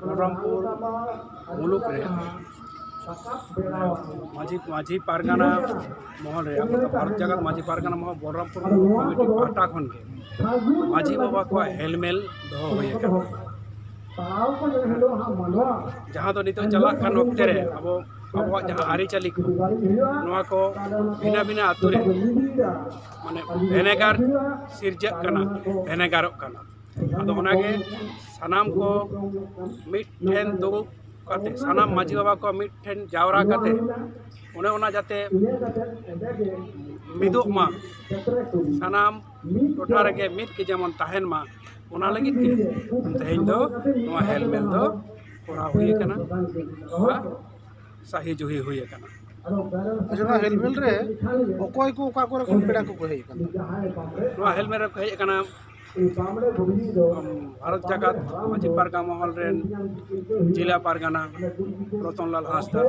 ᱵᱚᱞᱨᱟᱢᱯᱩᱨ ᱢᱩᱞᱩᱠ ᱨᱮ ᱢᱟᱹᱡᱷᱤ, ᱢᱟᱹᱡᱷᱤ ᱯᱟᱨᱜᱟᱱᱟ ᱢᱚᱦᱚᱞ ᱨᱮ, ᱟᱵᱚ ᱫᱚ ᱵᱷᱟᱨᱚᱛ ᱡᱟᱠᱟᱛ ᱢᱟᱹᱡᱷᱤ ᱯᱟᱨᱜᱟᱱᱟ ᱢᱚᱦᱚᱞ ᱵᱚᱞᱨᱟᱢᱯᱩᱨ ᱢᱩᱞᱩᱠ ᱠᱚᱢᱤᱴᱤ ᱯᱟᱦᱴᱟ ᱠᱷᱚᱱ ᱜᱮ ᱢᱟᱹᱡᱷᱤ ᱵᱟᱵᱟ ᱠᱚᱣᱟᱜ ᱦᱮᱞᱢᱮᱞ ᱫᱚᱦᱚ ᱦᱩᱭ ᱟᱠᱟᱱᱟ᱾ ᱡᱟᱦᱟᱸ ᱫᱚ ᱱᱤᱛᱚᱜ ᱪᱟᱞᱟᱜ ᱠᱟᱱ ᱚᱠᱛᱮ ᱨᱮ ᱟᱵᱚ, ᱟᱵᱚᱣᱟᱜ ᱡᱟᱦᱟᱸ ᱟᱹᱨᱤᱪᱟᱹᱞᱤ ᱠᱚ, ᱱᱚᱣᱟ ᱠᱚ ᱵᱷᱤᱱᱟᱹ ᱵᱷᱤᱱᱟᱹ ᱟᱹᱛᱩ ᱨᱮ, ᱢᱟᱱᱮ, ᱵᱷᱮᱱᱮᱜᱟᱨ ᱥᱤᱨᱡᱟᱹᱜ ᱠᱟᱱᱟ, ᱵᱷᱮᱱᱮᱜᱟᱨᱚᱜ ᱠᱟᱱᱟ᱾ ᱟᱫᱚ ᱚᱱᱟᱜᱮ ᱥᱟᱱᱟᱢ ᱠᱚ ᱢᱤᱫ ᱴᱷᱮᱱ ᱫᱩᱲᱩᱵ ᱠᱟᱛᱮ, ᱥᱟᱱᱟᱢ ᱢᱟᱹᱡᱷᱤ ᱵᱟᱵᱟ ᱠᱚ ᱢᱤᱫ ᱴᱷᱮᱱ ᱡᱟᱣᱨᱟ ᱠᱟᱛᱮ, ᱚᱱᱮ ᱚᱱᱟ ᱡᱟᱛᱮ ᱢᱤᱫᱚᱜ ᱢᱟ, ᱥᱟᱱᱟᱢ ᱴᱚᱴᱷᱟ ᱨᱮᱜᱮ ᱢᱤᱫ ᱜᱮ ᱡᱮᱢᱚᱱ ᱛᱟᱦᱮᱱ ᱢᱟ, ᱚᱱᱟ ᱞᱟᱹᱜᱤᱫ ᱜᱮ ᱛᱮᱦᱮᱧ ᱫᱚ ᱱᱚᱣᱟ ᱦᱮᱞᱢᱮᱞ ᱫᱚ ᱠᱚᱨᱟᱣ ᱦᱩᱭ ᱟᱠᱟᱱᱟ᱾ ᱟᱨ ᱥᱟᱹᱦᱤ ᱡᱩᱦᱤ ᱦᱩᱭ ᱟᱠᱟᱱᱟ᱾ ᱟᱪᱪᱷᱟ, ᱱᱚᱣᱟ ᱦᱮᱞᱢᱮᱞ ᱨᱮ ᱚᱠᱚᱭ ᱠᱚ ᱚᱠᱟ ᱠᱚᱨᱮ ᱠᱷᱚᱱ ᱯᱮᱲᱟ ᱠᱚᱠᱚ ᱦᱮᱡ ᱟᱠᱟᱱ ᱛᱟᱵᱚᱱᱟ? ᱱᱚᱣᱟ ᱦᱮᱞᱢᱮᱞ ᱨᱮᱠᱚ ᱦᱮᱡ ᱟᱠᱟᱱᱟ ᱵᱷᱟᱨᱚᱛ ᱡᱟᱠᱟᱛ ᱢᱟᱹᱡᱷᱤ ᱯᱟᱨᱜᱟᱱᱟ ᱢᱚᱦᱚᱞ ᱨᱮᱱ ᱡᱮᱞᱟ ᱯᱟᱨᱜᱟᱱᱟ ᱨᱚᱛᱚᱱᱞᱟᱞ ᱦᱟᱸᱥᱫᱟ,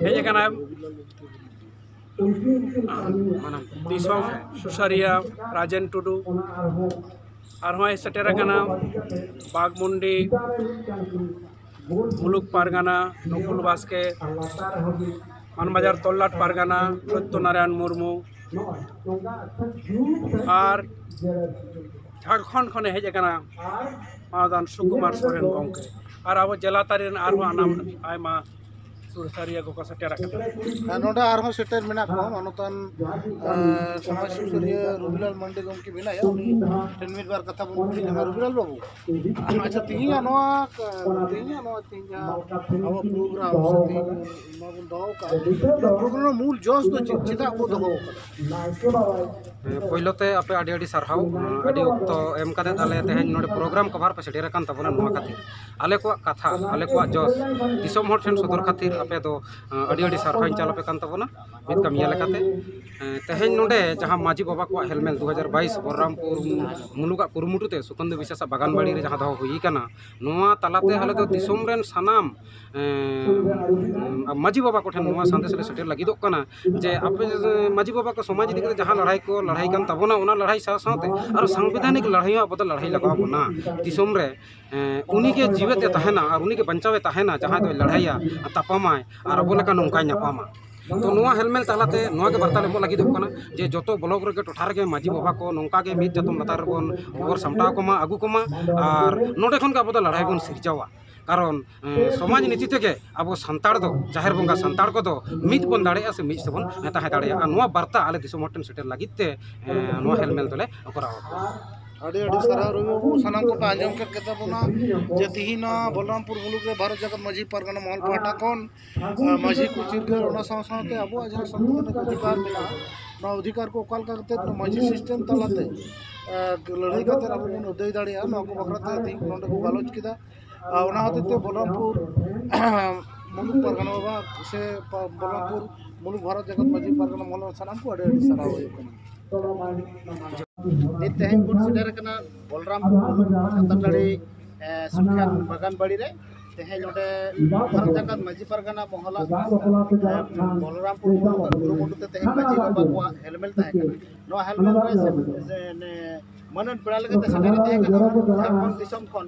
ᱦᱮᱡ ᱟᱠᱟᱱᱟᱭ ᱫᱤᱥᱚᱢ ᱥᱩᱥᱟᱹᱨᱤᱭᱟᱹ ᱨᱟᱡᱮᱱ ᱴᱩᱰᱩ, ᱟᱨᱦᱚᱸᱭ ᱥᱮᱴᱮᱨ ᱟᱠᱟᱱᱟ ᱵᱟᱜᱽᱢᱩᱱᱰᱤ ᱢᱩᱞᱩᱠ ᱯᱟᱨᱜᱟᱱᱟ ᱱᱚᱠᱩᱞ ᱵᱟᱥᱠᱮ, ᱢᱟᱱᱵᱟᱡᱟᱨ ᱛᱚᱞᱞᱟᱴ ᱯᱟᱨᱜᱟᱱᱟ ᱥᱚᱛᱭᱚᱱᱟᱨᱟᱭᱚᱱ ᱢᱩᱨᱢᱩ, ᱟᱨ ᱡᱷᱟᱲᱠᱷᱚᱸᱰ ᱠᱷᱚᱱᱮ ᱦᱮᱡ ᱟᱠᱟᱱᱟ ᱢᱟᱱᱚᱛᱟᱱ ᱥᱩᱠᱩᱢᱟᱨ ᱥᱚᱨᱮᱱ ᱜᱚᱢᱠᱮ, ᱟᱨ ᱟᱵᱚ ᱡᱮᱞᱟ ᱛᱟᱹᱨᱤ ᱨᱮᱱ ᱟᱨᱦᱚᱸ ᱟᱱᱟᱢ ᱟᱭᱢᱟ ᱥᱩᱥᱟᱹᱨᱤᱭᱟᱹ ᱠᱚᱠᱚ ᱥᱮᱴᱮᱨ ᱟᱠᱟᱱᱟ᱾ ᱟᱨ ᱱᱚᱰᱮ ᱟᱨᱦᱚᱸ ᱥᱮᱴᱮᱨ ᱢᱮᱱᱟᱜ ᱠᱚᱣᱟ ᱢᱟᱱᱚᱛᱟᱱ, ᱮᱸ, ᱥᱚᱢᱟᱡᱽ ᱥᱩᱥᱟᱹᱨᱤᱭᱟᱹ ᱨᱚᱵᱤᱞᱟᱞ ᱢᱟᱱᱰᱤ ᱜᱚᱢᱠᱮ ᱢᱮᱱᱟᱭᱟ, ᱩᱱᱤ ᱴᱷᱮᱱ ᱢᱤᱫ ᱵᱟᱨ ᱠᱟᱛᱷᱟ ᱵᱚᱱ ᱠᱩᱞᱤ ᱞᱮᱠᱷᱟᱱ᱾ ᱨᱚᱵᱤᱞᱟᱞ ᱵᱟᱹᱵᱩ, ᱟᱪᱪᱷᱟ, ᱛᱮᱦᱮᱧᱟᱜ ᱱᱚᱣᱟ, ᱛᱮᱦᱮᱧᱟᱜ ᱱᱚᱣᱟ ᱛᱮᱦᱮᱧ ᱡᱟᱦᱟᱸ ᱟᱵᱚ ᱯᱨᱳᱜᱨᱟᱢ ᱥᱮ ᱛᱮᱦᱮᱧ ᱱᱚᱣᱟ ᱵᱚᱱ ᱫᱚᱦᱚ ᱠᱟᱜᱼᱟ, ᱱᱚᱣᱟ ᱯᱨᱳᱜᱨᱟᱢ ᱨᱮᱱᱟᱜ ᱢᱩᱞ ᱡᱚᱥ ᱫᱚ ᱪᱮᱫ, ᱪᱮᱫᱟᱜ ᱵᱚ ᱫᱚᱦᱚ ᱠᱟᱫᱟ? ᱦᱮᱸ, ᱯᱳᱭᱞᱳ ᱛᱮ ᱟᱯᱮ ᱟᱹᱰᱤ ᱟᱹᱰᱤ ᱥᱟᱨᱦᱟᱣ, ᱟᱹᱰᱤ ᱚᱠᱛᱚ ᱮᱢ ᱠᱟᱛᱮ ᱟᱞᱮ ᱛᱮᱦᱮᱧ ᱱᱚᱰᱮ ᱯᱨᱳᱜᱨᱟᱢ ᱠᱚᱵᱷᱟᱨ ᱯᱮ ᱥᱮᱴᱮᱨ ᱟᱠᱟᱱ ᱛᱟᱵᱚᱱᱟ᱾ ᱱᱚᱣᱟ ᱠᱷᱟᱹᱛᱤᱨ ᱟᱞᱮ ᱠᱚᱣᱟᱜ ᱠᱟᱛᱷᱟ, ᱟᱞᱮ ᱠᱚᱣᱟᱜ ᱡᱚᱥ ᱫᱤᱥᱚᱢ ᱦᱚᱲ ᱴᱷᱮᱱ ᱥᱚᱫᱚᱨ ᱠᱷᱟᱹᱛᱤᱨ ᱟᱯᱮ ᱫᱚ, ᱟᱸ, ᱟᱹᱰᱤ ᱟᱹᱰᱤ ᱥᱟᱨᱦᱟᱣ ᱤᱧ ᱪᱟᱞ ᱟᱯᱮ ᱠᱟᱱ ᱛᱟᱵᱚᱱᱟ᱾ ᱢᱤᱫ ᱠᱟᱹᱢᱤᱭᱟᱹ ᱞᱮᱠᱟᱛᱮ, ᱮᱸ, ᱛᱮᱦᱮᱧ ᱱᱚᱰᱮ ᱡᱟᱦᱟᱸ ᱢᱟᱹᱡᱷᱤ ᱵᱟᱵᱟ ᱠᱚᱣᱟᱜ ᱦᱮᱞᱢᱮᱞ ᱫᱩ ᱦᱟᱡᱟᱨ ᱵᱟᱭᱤᱥ ᱵᱚᱞᱨᱟᱢᱯᱩᱨ ᱢᱩᱞᱩᱠᱟᱜ ᱠᱩᱨᱩᱢᱩᱴᱩ ᱛᱮ ᱥᱩᱠᱷᱟᱱᱫᱩ ᱵᱤᱥᱟᱥᱟᱜ ᱵᱟᱜᱟᱱ ᱵᱟᱲᱤ ᱨᱮ ᱡᱟᱦᱟᱸ ᱫᱚᱦᱚ ᱦᱩᱭ ᱟᱠᱟᱱᱟ, ᱱᱚᱣᱟ ᱛᱟᱞᱟᱛᱮ ᱟᱞᱮ ᱫᱚ ᱫᱤᱥᱚᱢ ᱨᱮᱱ ᱥᱟᱱᱟᱢ, ᱮᱸ, ᱢᱟᱹᱡᱷᱤ ᱵᱟᱵᱟ ᱠᱚᱴᱷᱮᱱ ᱱᱚᱣᱟ ᱥᱟᱸᱫᱮᱥ ᱞᱮ ᱥᱮᱴᱮᱨ ᱞᱟᱹᱜᱤᱫᱚᱜ ᱠᱟᱱᱟ ᱡᱮ ᱟᱯᱮ, ᱮᱸ, ᱢᱟᱹᱡᱷᱤ ᱵᱟᱵᱟ ᱠᱚ ᱥᱚᱢᱟᱡᱽ ᱤᱫᱤ ᱠᱟᱛᱮ ᱡᱟᱦᱟᱸ ᱞᱟᱹᱲᱦᱟᱭ ᱠᱚ ᱞᱟᱹᱲᱦᱟᱭ ᱠᱟᱱ ᱛᱟᱵᱚᱱᱟ, ᱚᱱᱟ ᱞᱟᱹᱲᱦᱟᱭ ᱥᱟᱶ ᱥᱟᱶᱛᱮ ᱟᱨᱚ ᱥᱟᱝᱵᱤᱫᱷᱟᱱᱤᱠ ᱞᱟᱹᱲᱦᱟᱭ ᱦᱚᱸ ᱟᱵᱚ ᱫᱚ ᱞᱟᱹᱲᱦᱟᱭ ᱞᱟᱜᱟᱣ ᱵᱚᱱᱟ᱾ ᱫᱤᱥᱚᱢ ᱨᱮ, ᱮᱸ, ᱩᱱᱤ ᱜᱮ ᱡᱤᱣᱮᱫ ᱮ ᱛᱟᱦᱮᱱᱟ ᱟᱨ ᱩᱱᱤ ᱜᱮ ᱵᱟᱧᱪᱟᱣ ᱮ ᱛᱟᱦᱮᱱᱟ, ᱡᱟᱦᱟᱸᱭ ᱫᱚᱭ ᱞᱟᱹᱲᱦᱟᱭᱟ, ᱛᱟᱯᱟᱢᱟᱭ ᱟᱨ ᱟᱵᱚ ᱞᱮᱠᱟ ᱱᱚᱝᱠᱟᱭ ᱧᱟᱯᱟᱢᱟ᱾ ᱛᱚ ᱱᱚᱣᱟ ᱦᱮᱞᱢᱮᱞ ᱛᱟᱞᱟᱛᱮ ᱱᱚᱣᱟ ᱜᱮ ᱵᱟᱨᱛᱟ ᱞᱮ ᱮᱢᱚᱜ ᱞᱟᱹᱜᱤᱫᱚᱜ ᱠᱟᱱᱟ ᱡᱮ ᱡᱚᱛᱚ ᱵᱞᱚᱠ ᱨᱮᱜᱮ, ᱴᱚᱴᱷᱟ ᱨᱮᱜᱮ ᱢᱟᱹᱡᱷᱤ ᱵᱟᱵᱟ ᱠᱚ ᱱᱚᱝᱠᱟ ᱜᱮ ᱢᱤᱫ ᱡᱟᱛᱚᱢ ᱞᱟᱛᱟᱨ ᱨᱮᱵᱚᱱ ᱚᱨ ᱥᱟᱢᱴᱟᱣ ᱠᱚᱢᱟ, ᱟᱹᱜᱩ ᱠᱚᱢᱟ, ᱟᱨ ᱱᱚᱰᱮ ᱠᱷᱚᱱ ᱜᱮ ᱟᱵᱚ ᱫᱚ ᱞᱟᱹᱲᱦᱟᱹᱭ ᱵᱚᱱ ᱥᱤᱨᱡᱟᱣᱟ᱾ ᱠᱟᱨᱚᱱ, ᱮᱸ, ᱥᱚᱢᱟᱡᱽ ᱱᱤᱛᱤ ᱛᱮᱜᱮ ᱟᱵᱚ ᱥᱟᱱᱛᱟᱲ ᱫᱚ, ᱡᱟᱦᱮᱨ ᱵᱚᱸᱜᱟ ᱥᱟᱱᱛᱟᱲ ᱠᱚᱫᱚ ᱢᱤᱫ ᱵᱚᱱ ᱫᱟᱲᱮᱭᱟᱜᱼᱟ ᱥᱮ ᱢᱤᱫ ᱛᱮᱵᱚᱱ ᱛᱟᱦᱮᱸ ᱫᱟᱲᱮᱭᱟᱜᱼᱟ᱾ ᱱᱚᱣᱟ ᱵᱟᱨᱛᱟ ᱟᱞᱮ ᱫᱤᱥᱚᱢ ᱦᱚᱲ ᱴᱷᱮᱱ ᱥᱮᱴᱮᱨ ᱞᱟᱹᱜᱤᱫ ᱛᱮ, ᱮᱸ, ᱱᱚᱣᱟ ᱦᱮᱞᱢᱮᱞ ᱫᱚᱞᱮ ᱠᱚᱨᱟᱣ ᱟᱠᱟᱫᱟ᱾ ᱟᱹᱰᱤ ᱟᱹᱰᱤ ᱥᱟᱨᱦᱟᱣ ᱨᱚᱵᱤ ᱵᱟᱹᱵᱩ, ᱥᱟᱱᱟᱢ ᱠᱚᱯᱮ ᱟᱸᱡᱚᱢ ᱠᱮᱫ ᱜᱮᱛᱟ ᱵᱚᱱᱟ ᱡᱮ ᱛᱤᱦᱤᱧ ᱱᱚᱣᱟ ᱵᱚᱞᱨᱟᱢᱯᱩᱨ ᱢᱩᱞᱩᱠ ᱨᱮ ᱵᱷᱟᱨᱚᱛ ᱡᱟᱠᱟᱛ ᱢᱟᱹᱡᱷᱤ ᱯᱟᱨᱜᱟᱱᱟ ᱢᱚᱦᱚᱞ ᱯᱟᱦᱴᱟ ᱠᱷᱚᱱ, ᱟᱸ, ᱢᱟᱹᱡᱷᱤ ᱠᱚ ᱪᱤᱨᱜᱟᱹᱞ, ᱚᱱᱟ ᱥᱟᱶ ᱥᱟᱶᱛᱮ ᱟᱵᱚᱣᱟᱜ ᱡᱟᱦᱟᱸ ᱥᱚᱝᱵᱤᱫᱷᱟᱱᱤᱠ ᱚᱫᱷᱤᱠᱟᱨ ᱢᱮᱱᱟᱜᱼᱟ, ᱱᱚᱣᱟ ᱚᱫᱷᱤᱠᱟᱨ ᱠᱚ ᱚᱠᱟ ᱞᱮᱠᱟ ᱠᱟᱛᱮ ᱱᱚᱣᱟ ᱢᱟᱹᱡᱷᱤ ᱥᱤᱥᱴᱮᱢ ᱛᱟᱞᱟᱛᱮ, ᱟᱸ, ᱞᱟᱹᱲᱦᱟᱹᱭ ᱠᱟᱛᱮ ᱟᱵᱚ ᱵᱚᱱ ᱟᱹᱫᱟᱹᱭ ᱫᱟᱲᱮᱭᱟᱜᱼᱟ, ᱱᱚᱣᱟ ᱠᱚ ᱵᱟᱠᱷᱨᱟ ᱛᱮ ᱛᱤᱦᱤᱧ ᱱᱚᱰᱮ ᱠᱚ ᱜᱟᱞᱚᱪ ᱠᱮᱫᱟ᱾ ᱟᱨ ᱚᱱᱟ ᱦᱚᱛᱮᱡ ᱛᱮ ᱵᱚᱞᱨᱟᱢᱯᱩᱨ ᱢᱩᱞᱩᱠ ᱯᱟᱨᱜᱟᱱᱟ ᱵᱟᱵᱟ ᱥᱮ ᱯᱟ-, ᱵᱚᱞᱨᱟᱢᱯᱩᱨ ᱢᱩᱞᱩᱠ ᱵᱷᱟᱨᱚᱛ ᱡᱟᱠᱟᱛ ᱢᱟᱹᱡᱷᱤ ᱯᱟᱨᱜᱟᱱᱟ ᱢᱚᱦᱚᱞ ᱥᱟᱱᱟᱢ ᱠᱚ ᱟᱹᱰᱤ ᱟᱹᱰᱤ ᱥᱟᱨᱦᱟᱣ ᱦᱩᱭᱩᱜ ᱠᱟᱱᱟ᱾ ᱱᱤᱛ ᱛᱮᱦᱮᱧ ᱵᱚᱱ ᱥᱮᱴᱮᱨ ᱟᱠᱟᱱᱟ ᱵᱚᱞᱨᱟᱢᱯᱩᱨ ᱢᱩᱞᱩᱠ ᱪᱷᱟᱛᱟᱴᱟᱹᱲᱤ, ᱮ, ᱥᱩᱠᱷᱤᱭᱟᱱ ᱵᱟᱜᱟᱱ ᱵᱟᱲᱤ ᱨᱮ᱾ ᱛᱮᱦᱮᱧ ᱱᱚᱰᱮ ᱵᱷᱟᱨᱚᱛ ᱡᱟᱠᱟᱛ ᱢᱟᱹᱡᱷᱤ ᱯᱟᱨᱜᱟᱱᱟ ᱢᱚᱦᱚᱞᱟᱜ, ᱮ, ᱵᱚᱞᱨᱟᱢᱯᱩᱨ ᱢᱩᱞᱩᱠ ᱟᱜ ᱠᱩᱨᱩᱢᱩᱴᱩ ᱛᱮ ᱛᱮᱦᱮᱧ ᱢᱟᱹᱡᱷᱤ ᱵᱟᱵᱟ ᱠᱚᱣᱟᱜ ᱦᱮᱞᱢᱮᱞ ᱛᱟᱦᱮᱸ ᱠᱟᱱᱟ᱾ ᱱᱚᱣᱟ ᱦᱮᱞᱢᱮᱞ ᱨᱮ ᱥᱮ, ᱥᱮ, ᱱᱮ, ᱢᱟᱹᱱᱟᱱ ᱯᱮᱲᱟ ᱞᱮᱠᱟᱛᱮ ᱥᱮᱴᱮᱨ ᱛᱟᱦᱮᱸ ᱠᱟᱱᱟ ᱡᱷᱟᱲᱠᱷᱚᱸᱰ ᱫᱤᱥᱚᱢ ᱠᱷᱚᱱ,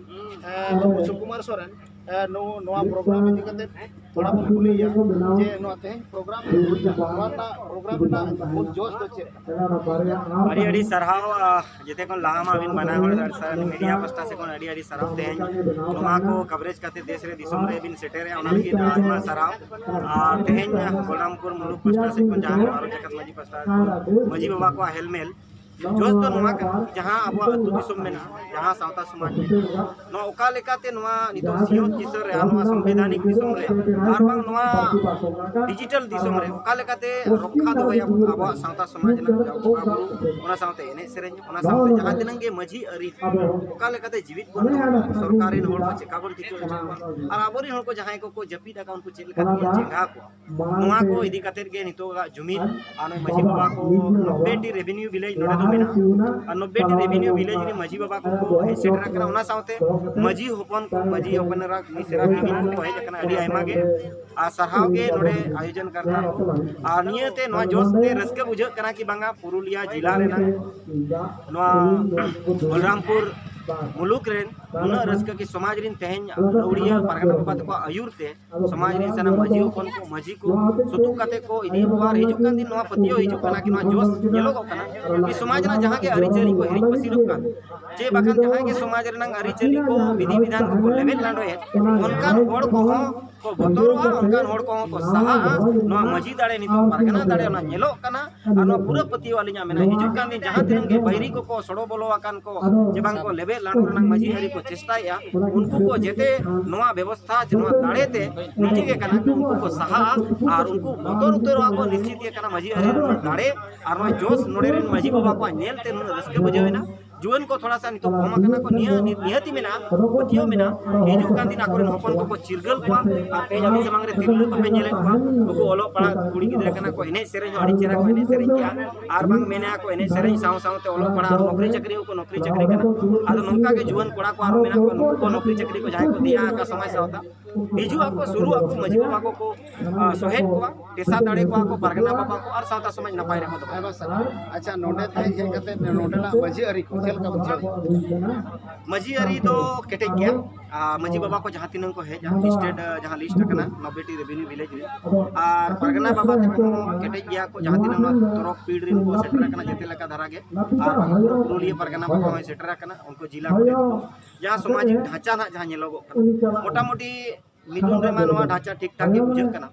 ᱮ, ᱱᱩᱠᱩ ᱥᱩᱠᱩᱢᱟᱨ ᱥᱚᱨᱮᱱ, ᱮ, ᱱᱚ-, ᱱᱚᱣᱟ ᱯᱨᱳᱜᱨᱟᱢ ᱤᱫᱤ ᱠᱟᱛᱮ ᱛᱷᱚᱲᱟ ᱵᱚᱱ ᱠᱩᱞᱤᱭᱮᱭᱟ ᱡᱮ ᱱᱚᱣᱟ ᱛᱮᱦᱮᱧ ᱯᱨᱳᱜᱨᱟᱢ, ᱱᱚᱣᱟ ᱨᱮᱱᱟᱜ ᱯᱨᱳᱜᱨᱟᱢ ᱨᱮᱱᱟᱜ ᱢᱩᱞ ᱡᱚᱥ ᱫᱚ ᱪᱮᱫ ᱠᱟᱱᱟ? ᱟᱹᱰᱤ ᱟᱹᱰᱤ ᱥᱟᱨᱦᱟᱣ᱾ ᱟ, ᱡᱮᱛᱮ ᱠᱷᱚᱱ ᱞᱟᱦᱟ ᱢᱟ ᱟᱹᱵᱤᱱ ᱵᱟᱱᱟ ᱦᱚᱲ ᱥᱟᱨ-, ᱢᱤᱰᱤᱭᱟ ᱯᱟᱥᱴᱟ ᱥᱮᱫ ᱠᱷᱚᱱ ᱟᱹᱰᱤ ᱟᱹᱰᱤ ᱥᱟᱨᱦᱟᱣ᱾ ᱛᱮᱦᱮᱧ ᱱᱚᱣᱟ ᱠᱚ ᱠᱟᱵᱷᱨᱮᱡᱽ ᱠᱟᱛᱮ ᱫᱮᱥ ᱨᱮ ᱫᱤᱥᱚᱢ ᱨᱮ ᱵᱤᱱ ᱥᱮᱴᱮᱨᱮᱜᱼᱟ, ᱚᱱᱟ ᱞᱟᱹᱜᱤᱫ ᱟᱭᱢᱟ ᱥᱟᱨᱦᱟᱣ᱾ ᱟᱨ ᱛᱮᱦᱮᱧ ᱵᱚᱞᱨᱟᱢᱯᱩᱨ ᱢᱩᱞᱩᱠ ᱯᱟᱥᱴᱟ ᱥᱮᱫ ᱠᱷᱚᱱ ᱡᱟᱦᱟᱸ ᱵᱷᱟᱨᱚᱛ ᱡᱟᱠᱟᱛ ᱢᱟᱹᱡᱷᱤ ᱯᱟᱥᱴᱟ ᱢᱟᱹᱡᱷᱤ ᱵᱟᱵᱟ ᱠᱚᱣᱟᱜ ᱦᱮᱞᱢᱮᱞ ᱡᱚᱥ ᱫᱚ ᱱᱚᱣᱟ ᱠᱟᱱᱟ, ᱡᱟᱦᱟᱸ ᱟᱵᱚᱣᱟᱜ ᱟᱹᱛᱩ ᱫᱤᱥᱚᱢ ᱢᱮᱱᱟᱜᱼᱟ, ᱡᱟᱦᱟᱸ ᱥᱟᱶᱛᱟ ᱥᱚᱢᱟᱡᱽ ᱢᱮᱱᱟᱜᱼᱟ, ᱱᱚᱣᱟ ᱚᱠᱟ ᱞᱮᱠᱟᱛᱮ ᱱᱚᱣᱟ ᱱᱤᱛᱚᱜ ᱥᱤᱧᱚᱛ ᱠᱤᱥᱟᱹᱬ ᱨᱮ ᱟᱨ ᱱᱚᱣᱟ ᱥᱚᱝᱵᱤᱫᱷᱟᱱᱤᱠ ᱫᱤᱥᱚᱢ ᱨᱮ ᱟᱨ ᱵᱟᱝ ᱱᱚᱣᱟ ᱰᱤᱡᱤᱴᱟᱞ ᱫᱤᱥᱚᱢ ᱨᱮ ᱚᱠᱟ ᱞᱮᱠᱟᱛᱮ ᱨᱚᱠᱠᱷᱟ ᱫᱚᱦᱚᱭᱟᱵᱚᱱ ᱟᱵᱚᱣᱟᱜ ᱥᱟᱶᱛᱟ ᱥᱚᱢᱟᱡᱽ ᱨᱮᱱᱟᱜ ᱵᱚᱸᱜᱟ ᱵᱩᱨᱩ, ᱚᱱᱟ ᱥᱟᱶᱛᱮ ᱮᱱᱮᱡ ᱥᱮᱨᱮᱧ, ᱚᱱᱟ ᱥᱟᱶᱛᱮ ᱡᱟᱦᱟᱸ ᱛᱤᱱᱟᱹᱜ ᱜᱮ ᱢᱟᱹᱡᱷᱤ ᱟᱹᱨᱤ ᱚᱠᱟ ᱞᱮᱠᱟᱛᱮ ᱡᱤᱣᱤᱫ ᱵᱚᱱ ᱫᱚᱦᱚ ᱠᱟᱜᱼᱟ, ᱥᱚᱨᱠᱟᱨ ᱨᱮᱱ ᱦᱚᱲ ᱠᱚ ᱪᱮᱠᱟ ᱵᱚᱱ ᱴᱤᱠᱟᱹ ᱦᱚᱪᱚ ᱠᱚᱣᱟ ᱟᱨ ᱟᱵᱚᱨᱮᱱ ᱦᱚᱲ ᱠᱚ ᱡᱟᱦᱟᱸᱭ ᱠᱚᱠᱚ ᱡᱟᱹᱯᱤᱫ ᱟᱠᱟᱫ ᱩᱱᱠᱩ ᱪᱮᱫ ᱞᱮᱠᱟᱛᱮ ᱵᱚᱱ ᱪᱮᱸᱜᱷᱟ ᱠᱚᱣᱟ, ᱱᱚᱣᱟ ᱠᱚ ᱤᱫᱤ ᱠᱟᱛᱮᱫ ᱜᱮ ᱱᱤᱛᱚᱜᱟᱜ ᱡᱩᱢᱤᱫ᱾ ᱟᱨ ᱱᱚᱜᱼᱚᱭ ᱢᱟᱹᱡᱷᱤ ᱵᱟᱵᱟ ᱠᱚ ᱱᱚᱵᱵᱳᱭ ᱴᱤ ᱨᱮᱵᱷᱮᱱᱤᱭᱩ ᱵᱷᱤᱞᱮᱡᱽ ᱱᱚᱰᱮ ᱫᱚ ᱢᱮᱱᱟᱜᱼᱟ᱾ ᱟᱨ ᱱᱚᱵᱵᱳᱭ ᱴᱤ ᱨᱮᱵᱷᱮᱱᱤᱭᱩ ᱵᱷᱤᱞᱮᱡᱽ ᱨᱮ ᱢᱟᱹᱡᱷᱤ ᱵᱟᱵᱟ ᱠᱚᱠᱚ ᱦᱮᱡ ᱥᱮᱴᱮᱨ ᱟᱠᱟᱱᱟ, ᱚᱱᱟ ᱥᱟᱶᱛᱮ ᱢᱟᱹᱡᱷᱤ ᱦᱚᱯᱚᱱ ᱠᱚ, ᱢᱟᱹᱡᱷᱤ ᱦᱚᱯᱚᱱ ᱮᱨᱟ, ᱢᱤᱥᱨᱟ ᱠᱤᱢᱤᱱ ᱠᱚᱠᱚ ᱦᱮᱡ ᱟᱠᱟᱱᱟ, ᱟᱹᱰᱤ ᱟᱭᱢᱟ ᱜᱮ᱾ ᱟᱨ ᱥᱟᱨᱦᱟᱣ ᱜᱮ ᱱᱚᱰᱮ ᱟᱭᱳᱡᱚᱱ ᱠᱟᱨᱛᱟ᱾ ᱟᱨ ᱱᱤᱭᱟᱹᱛᱮ ᱱᱚᱣᱟ ᱡᱚᱥ ᱛᱮ ᱨᱟᱹᱥᱠᱟᱹ ᱵᱩᱡᱷᱟᱹᱜ ᱠᱟᱱᱟ ᱠᱤ ᱵᱟᱝᱟ ᱯᱩᱨᱩᱞᱤᱭᱟ ᱡᱮᱞᱟ ᱨᱮᱱᱟᱜ ᱱᱚᱣᱟ ᱵᱚᱞᱨᱟᱢᱯᱩᱨ ᱢᱩᱞᱩᱠ ᱨᱮᱱ ᱱᱩᱱᱟᱹᱜ ᱨᱟᱹᱥᱠᱟᱹ ᱠᱤ ᱥᱚᱢᱟᱡᱽ ᱨᱤᱱ ᱛᱮᱦᱮᱧ ᱨᱟᱹᱣᱲᱤᱭᱟᱹ ᱯᱟᱨᱜᱟᱱᱟ ᱵᱟᱵᱟ ᱛᱟᱠᱚᱣᱟᱜ ᱟᱹᱭᱩᱨ ᱛᱮ ᱥᱚᱢᱟᱡᱽ ᱨᱤᱱ ᱥᱟᱱᱟᱢ ᱢᱟᱹᱡᱷᱤ ᱦᱚᱯᱚᱱ ᱠᱚ, ᱢᱟᱹᱡᱷᱤ ᱠᱚ ᱥᱩᱛᱩᱜ ᱠᱟᱛᱮ ᱠᱚ ᱤᱫᱤᱭᱮᱫ ᱠᱚᱣᱟ᱾ ᱟᱨ ᱦᱤᱡᱩᱜ ᱠᱟᱱ ᱫᱤᱱ ᱱᱚᱣᱟ ᱯᱟᱹᱛᱭᱟᱹᱣ ᱦᱤᱡᱩᱜ ᱠᱟᱱᱟ ᱠᱤ ᱱᱚᱣᱟ ᱡᱚᱥ ᱧᱮᱞᱚᱜᱚᱜ ᱠᱟᱱᱟ ᱠᱤ ᱥᱚᱢᱟᱡᱽ ᱨᱮᱱᱟᱜ ᱡᱟᱦᱟᱸ ᱜᱮ ᱟᱹᱨᱤᱪᱟᱹᱞᱤ ᱠᱚ ᱦᱤᱨᱤᱡ ᱯᱟᱹᱥᱤᱨᱚᱜ ᱠᱟᱱ, ᱪᱮ ᱵᱟᱠᱷᱟᱱ ᱡᱟᱦᱟᱸᱭ ᱜᱮ ᱥᱚᱢᱟᱡᱽ ᱨᱮᱱᱟᱜ ᱟᱹᱨᱤᱪᱟᱹᱞᱤ ᱠᱚ ᱵᱤᱫᱷᱤ ᱵᱤᱫᱷᱟᱱ ᱠᱚᱠᱚ ᱞᱮᱵᱮᱫ ᱞᱟᱸᱰᱚᱭᱮᱫ, ᱚᱱᱠᱟᱱ ᱦᱚᱲ ᱠᱚᱦᱚᱸ ᱠᱚ ᱵᱚᱛᱚᱨᱚᱜᱼᱟ, ᱚᱱᱠᱟᱱ ᱦᱚᱲ ᱠᱚᱦᱚᱸ ᱠᱚ ᱥᱟᱦᱟᱜᱼᱟ᱾ ᱱᱚᱣᱟ ᱢᱟᱹᱡᱷᱤ ᱫᱟᱲᱮ ᱱᱤᱛᱚᱜ ᱯᱟᱨᱜᱟᱱᱟ ᱫᱟᱲᱮ ᱚᱱᱟ ᱧᱮᱞᱚᱜ ᱠᱟᱱᱟ᱾ ᱟᱨ ᱱᱚᱣᱟ ᱯᱩᱨᱟᱹ ᱯᱟᱹᱛᱭᱟᱹᱣ ᱟᱹᱞᱤᱧᱟᱜ ᱢᱮᱱᱟᱜᱼᱟ, ᱦᱤᱡᱩᱜ ᱠᱟᱱ ᱫᱤᱱ ᱡᱟᱦᱟᱸ ᱛᱤᱱᱟᱹᱜ ᱜᱮ ᱵᱟᱹᱭᱨᱤ ᱠᱚᱠᱚ ᱥᱚᱲᱚ ᱵᱚᱞᱚ ᱟᱠᱟᱱ ᱠᱚ, ᱡᱮ ᱵᱟᱝ ᱠᱚ ᱞᱮᱵᱮᱫ ᱞᱟᱸᱰᱚ ᱨᱮᱱᱟᱜ ᱢᱟᱹᱡᱷᱤ ᱟᱹᱨᱤ ᱠᱚ ᱪᱮᱥᱴᱟᱭᱮᱫᱼᱟ, ᱩᱱᱠᱩ ᱠᱚ ᱡᱮᱛᱮ ᱱᱚᱣᱟ ᱵᱮᱵᱚᱥᱛᱷᱟ ᱡᱮ ᱱᱚᱣᱟ ᱫᱟᱲᱮ ᱛᱮ ᱱᱤᱡᱮ ᱜᱮ ᱠᱟᱱᱟ ᱠᱚ, ᱩᱱᱠᱩ ᱠᱚ ᱥᱟᱦᱟᱜᱼᱟ᱾ ᱟᱨ ᱩᱱᱠᱩ ᱵᱚᱛᱚᱨ ᱩᱛᱟᱹᱨᱚᱜᱼᱟ ᱠᱚ ᱱᱤᱥᱪᱤᱛ ᱜᱮ ᱠᱟᱱᱟ ᱢᱟᱹᱡᱷᱤ ᱟᱹᱨᱤ ᱨᱮᱱᱟᱜ ᱫᱟᱲᱮ᱾ ᱟᱨ ᱱᱚᱣᱟ ᱡᱚᱥ ᱱᱚᱰᱮ ᱨᱮᱱ ᱢᱟᱹᱡᱷᱤ ᱵᱟᱵᱟ ᱠᱚᱣᱟᱜ ᱧᱮᱞ ᱛᱮ ᱱᱩᱱᱟᱹᱜ ᱨᱟᱹᱥᱠᱟᱹ ᱵᱩᱡᱷᱟᱹᱣ ᱮᱱᱟ᱾ ᱡᱩᱣᱟᱹᱱ ᱠᱚ ᱛᱷᱚᱲᱟ ᱥᱟ ᱱᱤᱛᱚᱜ ᱠᱚᱢ ᱟᱠᱟᱱᱟ ᱠᱚ, ᱱᱤᱭᱟᱹ ᱱᱤ-, ᱱᱤᱦᱟᱹᱛᱤ ᱢᱮᱱᱟᱜᱼᱟ, ᱯᱟᱹᱛᱭᱟᱹᱣ ᱢᱮᱱᱟᱜᱼᱟ᱾ ᱦᱤᱡᱩᱜ ᱠᱟᱱ ᱫᱤᱱ ᱟᱠᱚᱨᱮᱱ ᱦᱚᱯᱚᱱ ᱠᱚᱠᱚ ᱪᱤᱨᱜᱟᱹᱞ ᱠᱚᱣᱟ᱾ ᱟᱨ ᱛᱮᱦᱮᱧ ᱟᱹᱞᱤᱧ ᱥᱟᱢᱟᱝ ᱨᱮ ᱛᱤᱨᱞᱟᱹ ᱠᱚᱯᱮ ᱧᱮᱞᱮᱫ ᱠᱚᱣᱟ, ᱱᱩᱠᱩ ᱚᱞᱚᱜ ᱯᱟᱲᱦᱟᱜ ᱠᱩᱲᱤ ᱜᱤᱫᱽᱨᱟᱹ ᱠᱟᱱᱟ ᱠᱚ, ᱮᱱᱮᱡ ᱥᱮᱨᱮᱧ ᱦᱚᱸ ᱟᱹᱰᱤ ᱪᱮᱦᱨᱟ ᱠᱚ ᱮᱱᱮᱡ ᱥᱮᱨᱮᱧ ᱠᱮᱜᱼᱟ᱾ ᱟᱨ ᱵᱟᱝ ᱢᱮᱱᱮᱜᱼᱟ ᱠᱚ ᱮᱱᱮᱡ ᱥᱮᱨᱮᱧ ᱥᱟᱶ ᱥᱟᱶᱛᱮ ᱚᱞᱚᱜ ᱯᱟᱲᱦᱟᱜ ᱟᱨ ᱱᱚᱠᱨᱤ ᱪᱟᱹᱠᱨᱤ ᱦᱚᱸᱠᱚ ᱱᱚᱠᱨᱤ ᱪᱟᱹᱠᱨᱤ ᱠᱟᱱᱟ᱾ ᱟᱫᱚ ᱱᱚᱝᱠᱟ ᱜᱮ ᱡᱩᱣᱟᱹᱱ ᱠᱚᱲᱟ ᱠᱚ ᱟᱨᱦᱚᱸ ᱢᱮᱱᱟᱜ ᱠᱚᱣᱟ, ᱱᱩᱠᱩ ᱠᱚ ᱱᱚᱠᱨᱤ ᱪᱟᱹᱠᱨᱤ ᱠᱚ ᱡᱟᱦᱟᱸᱭ ᱠᱚ ᱫᱮᱭᱟ ᱟᱠᱟᱫ ᱥᱚᱢᱟᱡᱽ ᱥᱟᱶᱛᱟ, ᱦᱤᱡᱩᱜ ᱟᱠᱚ, ᱥᱩᱨᱩᱜ ᱟᱠᱚ, ᱢᱟᱹᱡᱷᱤ ᱵᱟᱵᱟ ᱠᱚᱠᱚ, ᱟᱸ, ᱥᱚᱦᱮᱫ ᱠᱚᱣᱟ, ᱴᱮᱥᱟ ᱫᱟᱲᱮ ᱠᱚᱣᱟ ᱠᱚ, ᱯᱟᱨᱜᱟᱱᱟ ᱵᱟᱵᱟ ᱠᱚ ᱟᱨ ᱥᱟᱶᱛᱟ ᱥᱚᱢᱟᱡᱽ ᱱᱟᱯᱟᱭ ᱨᱮᱠᱚ ᱫᱚᱦᱚᱭᱟ᱾ ᱟᱭᱢᱟ ᱥᱟᱨᱦᱟᱣ᱾ ᱟᱪᱪᱷᱟ, ᱱᱚᱰᱮ ᱛᱮᱦᱮᱧ ᱦᱮᱡ ᱠᱟᱛᱮ ᱱᱚᱰᱮᱱᱟᱜ ᱢᱟᱹᱡᱷᱤ ᱟᱹᱨᱤ ᱠᱚ ᱪᱮᱫ ᱞᱮᱠᱟ ᱵᱩᱡᱷᱟᱹᱣ? ᱢᱟᱹᱡᱷᱤ ᱟᱹᱨᱤ ᱫᱚ ᱠᱮᱴᱮᱡ ᱜᱮᱭᱟ᱾ ᱟᱨ ᱢᱟᱹᱡᱷᱤ ᱵᱟᱵᱟ ᱠᱚ ᱡᱟᱦᱟᱸ ᱛᱤᱱᱟᱹᱜ ᱠᱚ ᱦᱮᱡᱼᱟ, ᱞᱤᱥᱴᱮᱰ, ᱡᱟᱦᱟᱸ ᱞᱤᱥᱴ ᱟᱠᱟᱱᱟ, ᱱᱚᱵᱵᱳᱭ ᱴᱤ ᱨᱮᱵᱷᱮᱱᱤᱭᱩ ᱵᱷᱤᱞᱮᱡᱽ ᱨᱮ᱾ ᱟᱨ ᱯᱟᱨᱜᱟᱱᱟ ᱵᱟᱵᱟ ᱛᱟᱠᱚ ᱦᱚᱸ ᱠᱮᱴᱮᱡ ᱜᱮᱭᱟ ᱠᱚ, ᱡᱟᱦᱟᱸ ᱛᱤᱱᱟᱹᱜ ᱱᱚᱣᱟ ᱛᱚᱨᱚᱯ ᱯᱤᱲ ᱨᱮᱱ ᱠᱚ ᱥᱮᱴᱮᱨ ᱟᱠᱟᱱᱟ, ᱡᱮᱛᱮ ᱞᱮᱠᱟ ᱫᱷᱟᱨᱟ ᱜᱮ᱾ ᱟᱨ ᱯᱩᱨᱩᱞᱤᱭᱟᱹ ᱯᱟᱨᱜᱟᱱᱟ ᱵᱟᱵᱟ ᱦᱚᱸᱭ ᱥᱮᱴᱮᱨ ᱟᱠᱟᱱᱟ, ᱩᱱᱠᱩ ᱡᱤᱞᱟ ᱜᱚᱰᱮᱛ ᱠᱚ᱾ ᱡᱟᱦᱟᱸ ᱥᱟᱢᱟᱡᱤᱠ ᱰᱷᱟᱸᱪᱟ ᱱᱟᱜ ᱡᱟᱦᱟᱸ ᱧᱮᱞᱚᱜᱚᱜ ᱠᱟᱱᱟ, ᱢᱚᱴᱟᱢᱩᱴᱤ ᱢᱤᱫᱩᱱ ᱨᱮᱢᱟ ᱱᱚᱣᱟ ᱰᱷᱟᱸᱪᱟ ᱴᱷᱤᱠ ᱴᱷᱟᱠ ᱜᱮ ᱵᱩᱡᱷᱟᱹᱜ ᱠᱟᱱᱟ᱾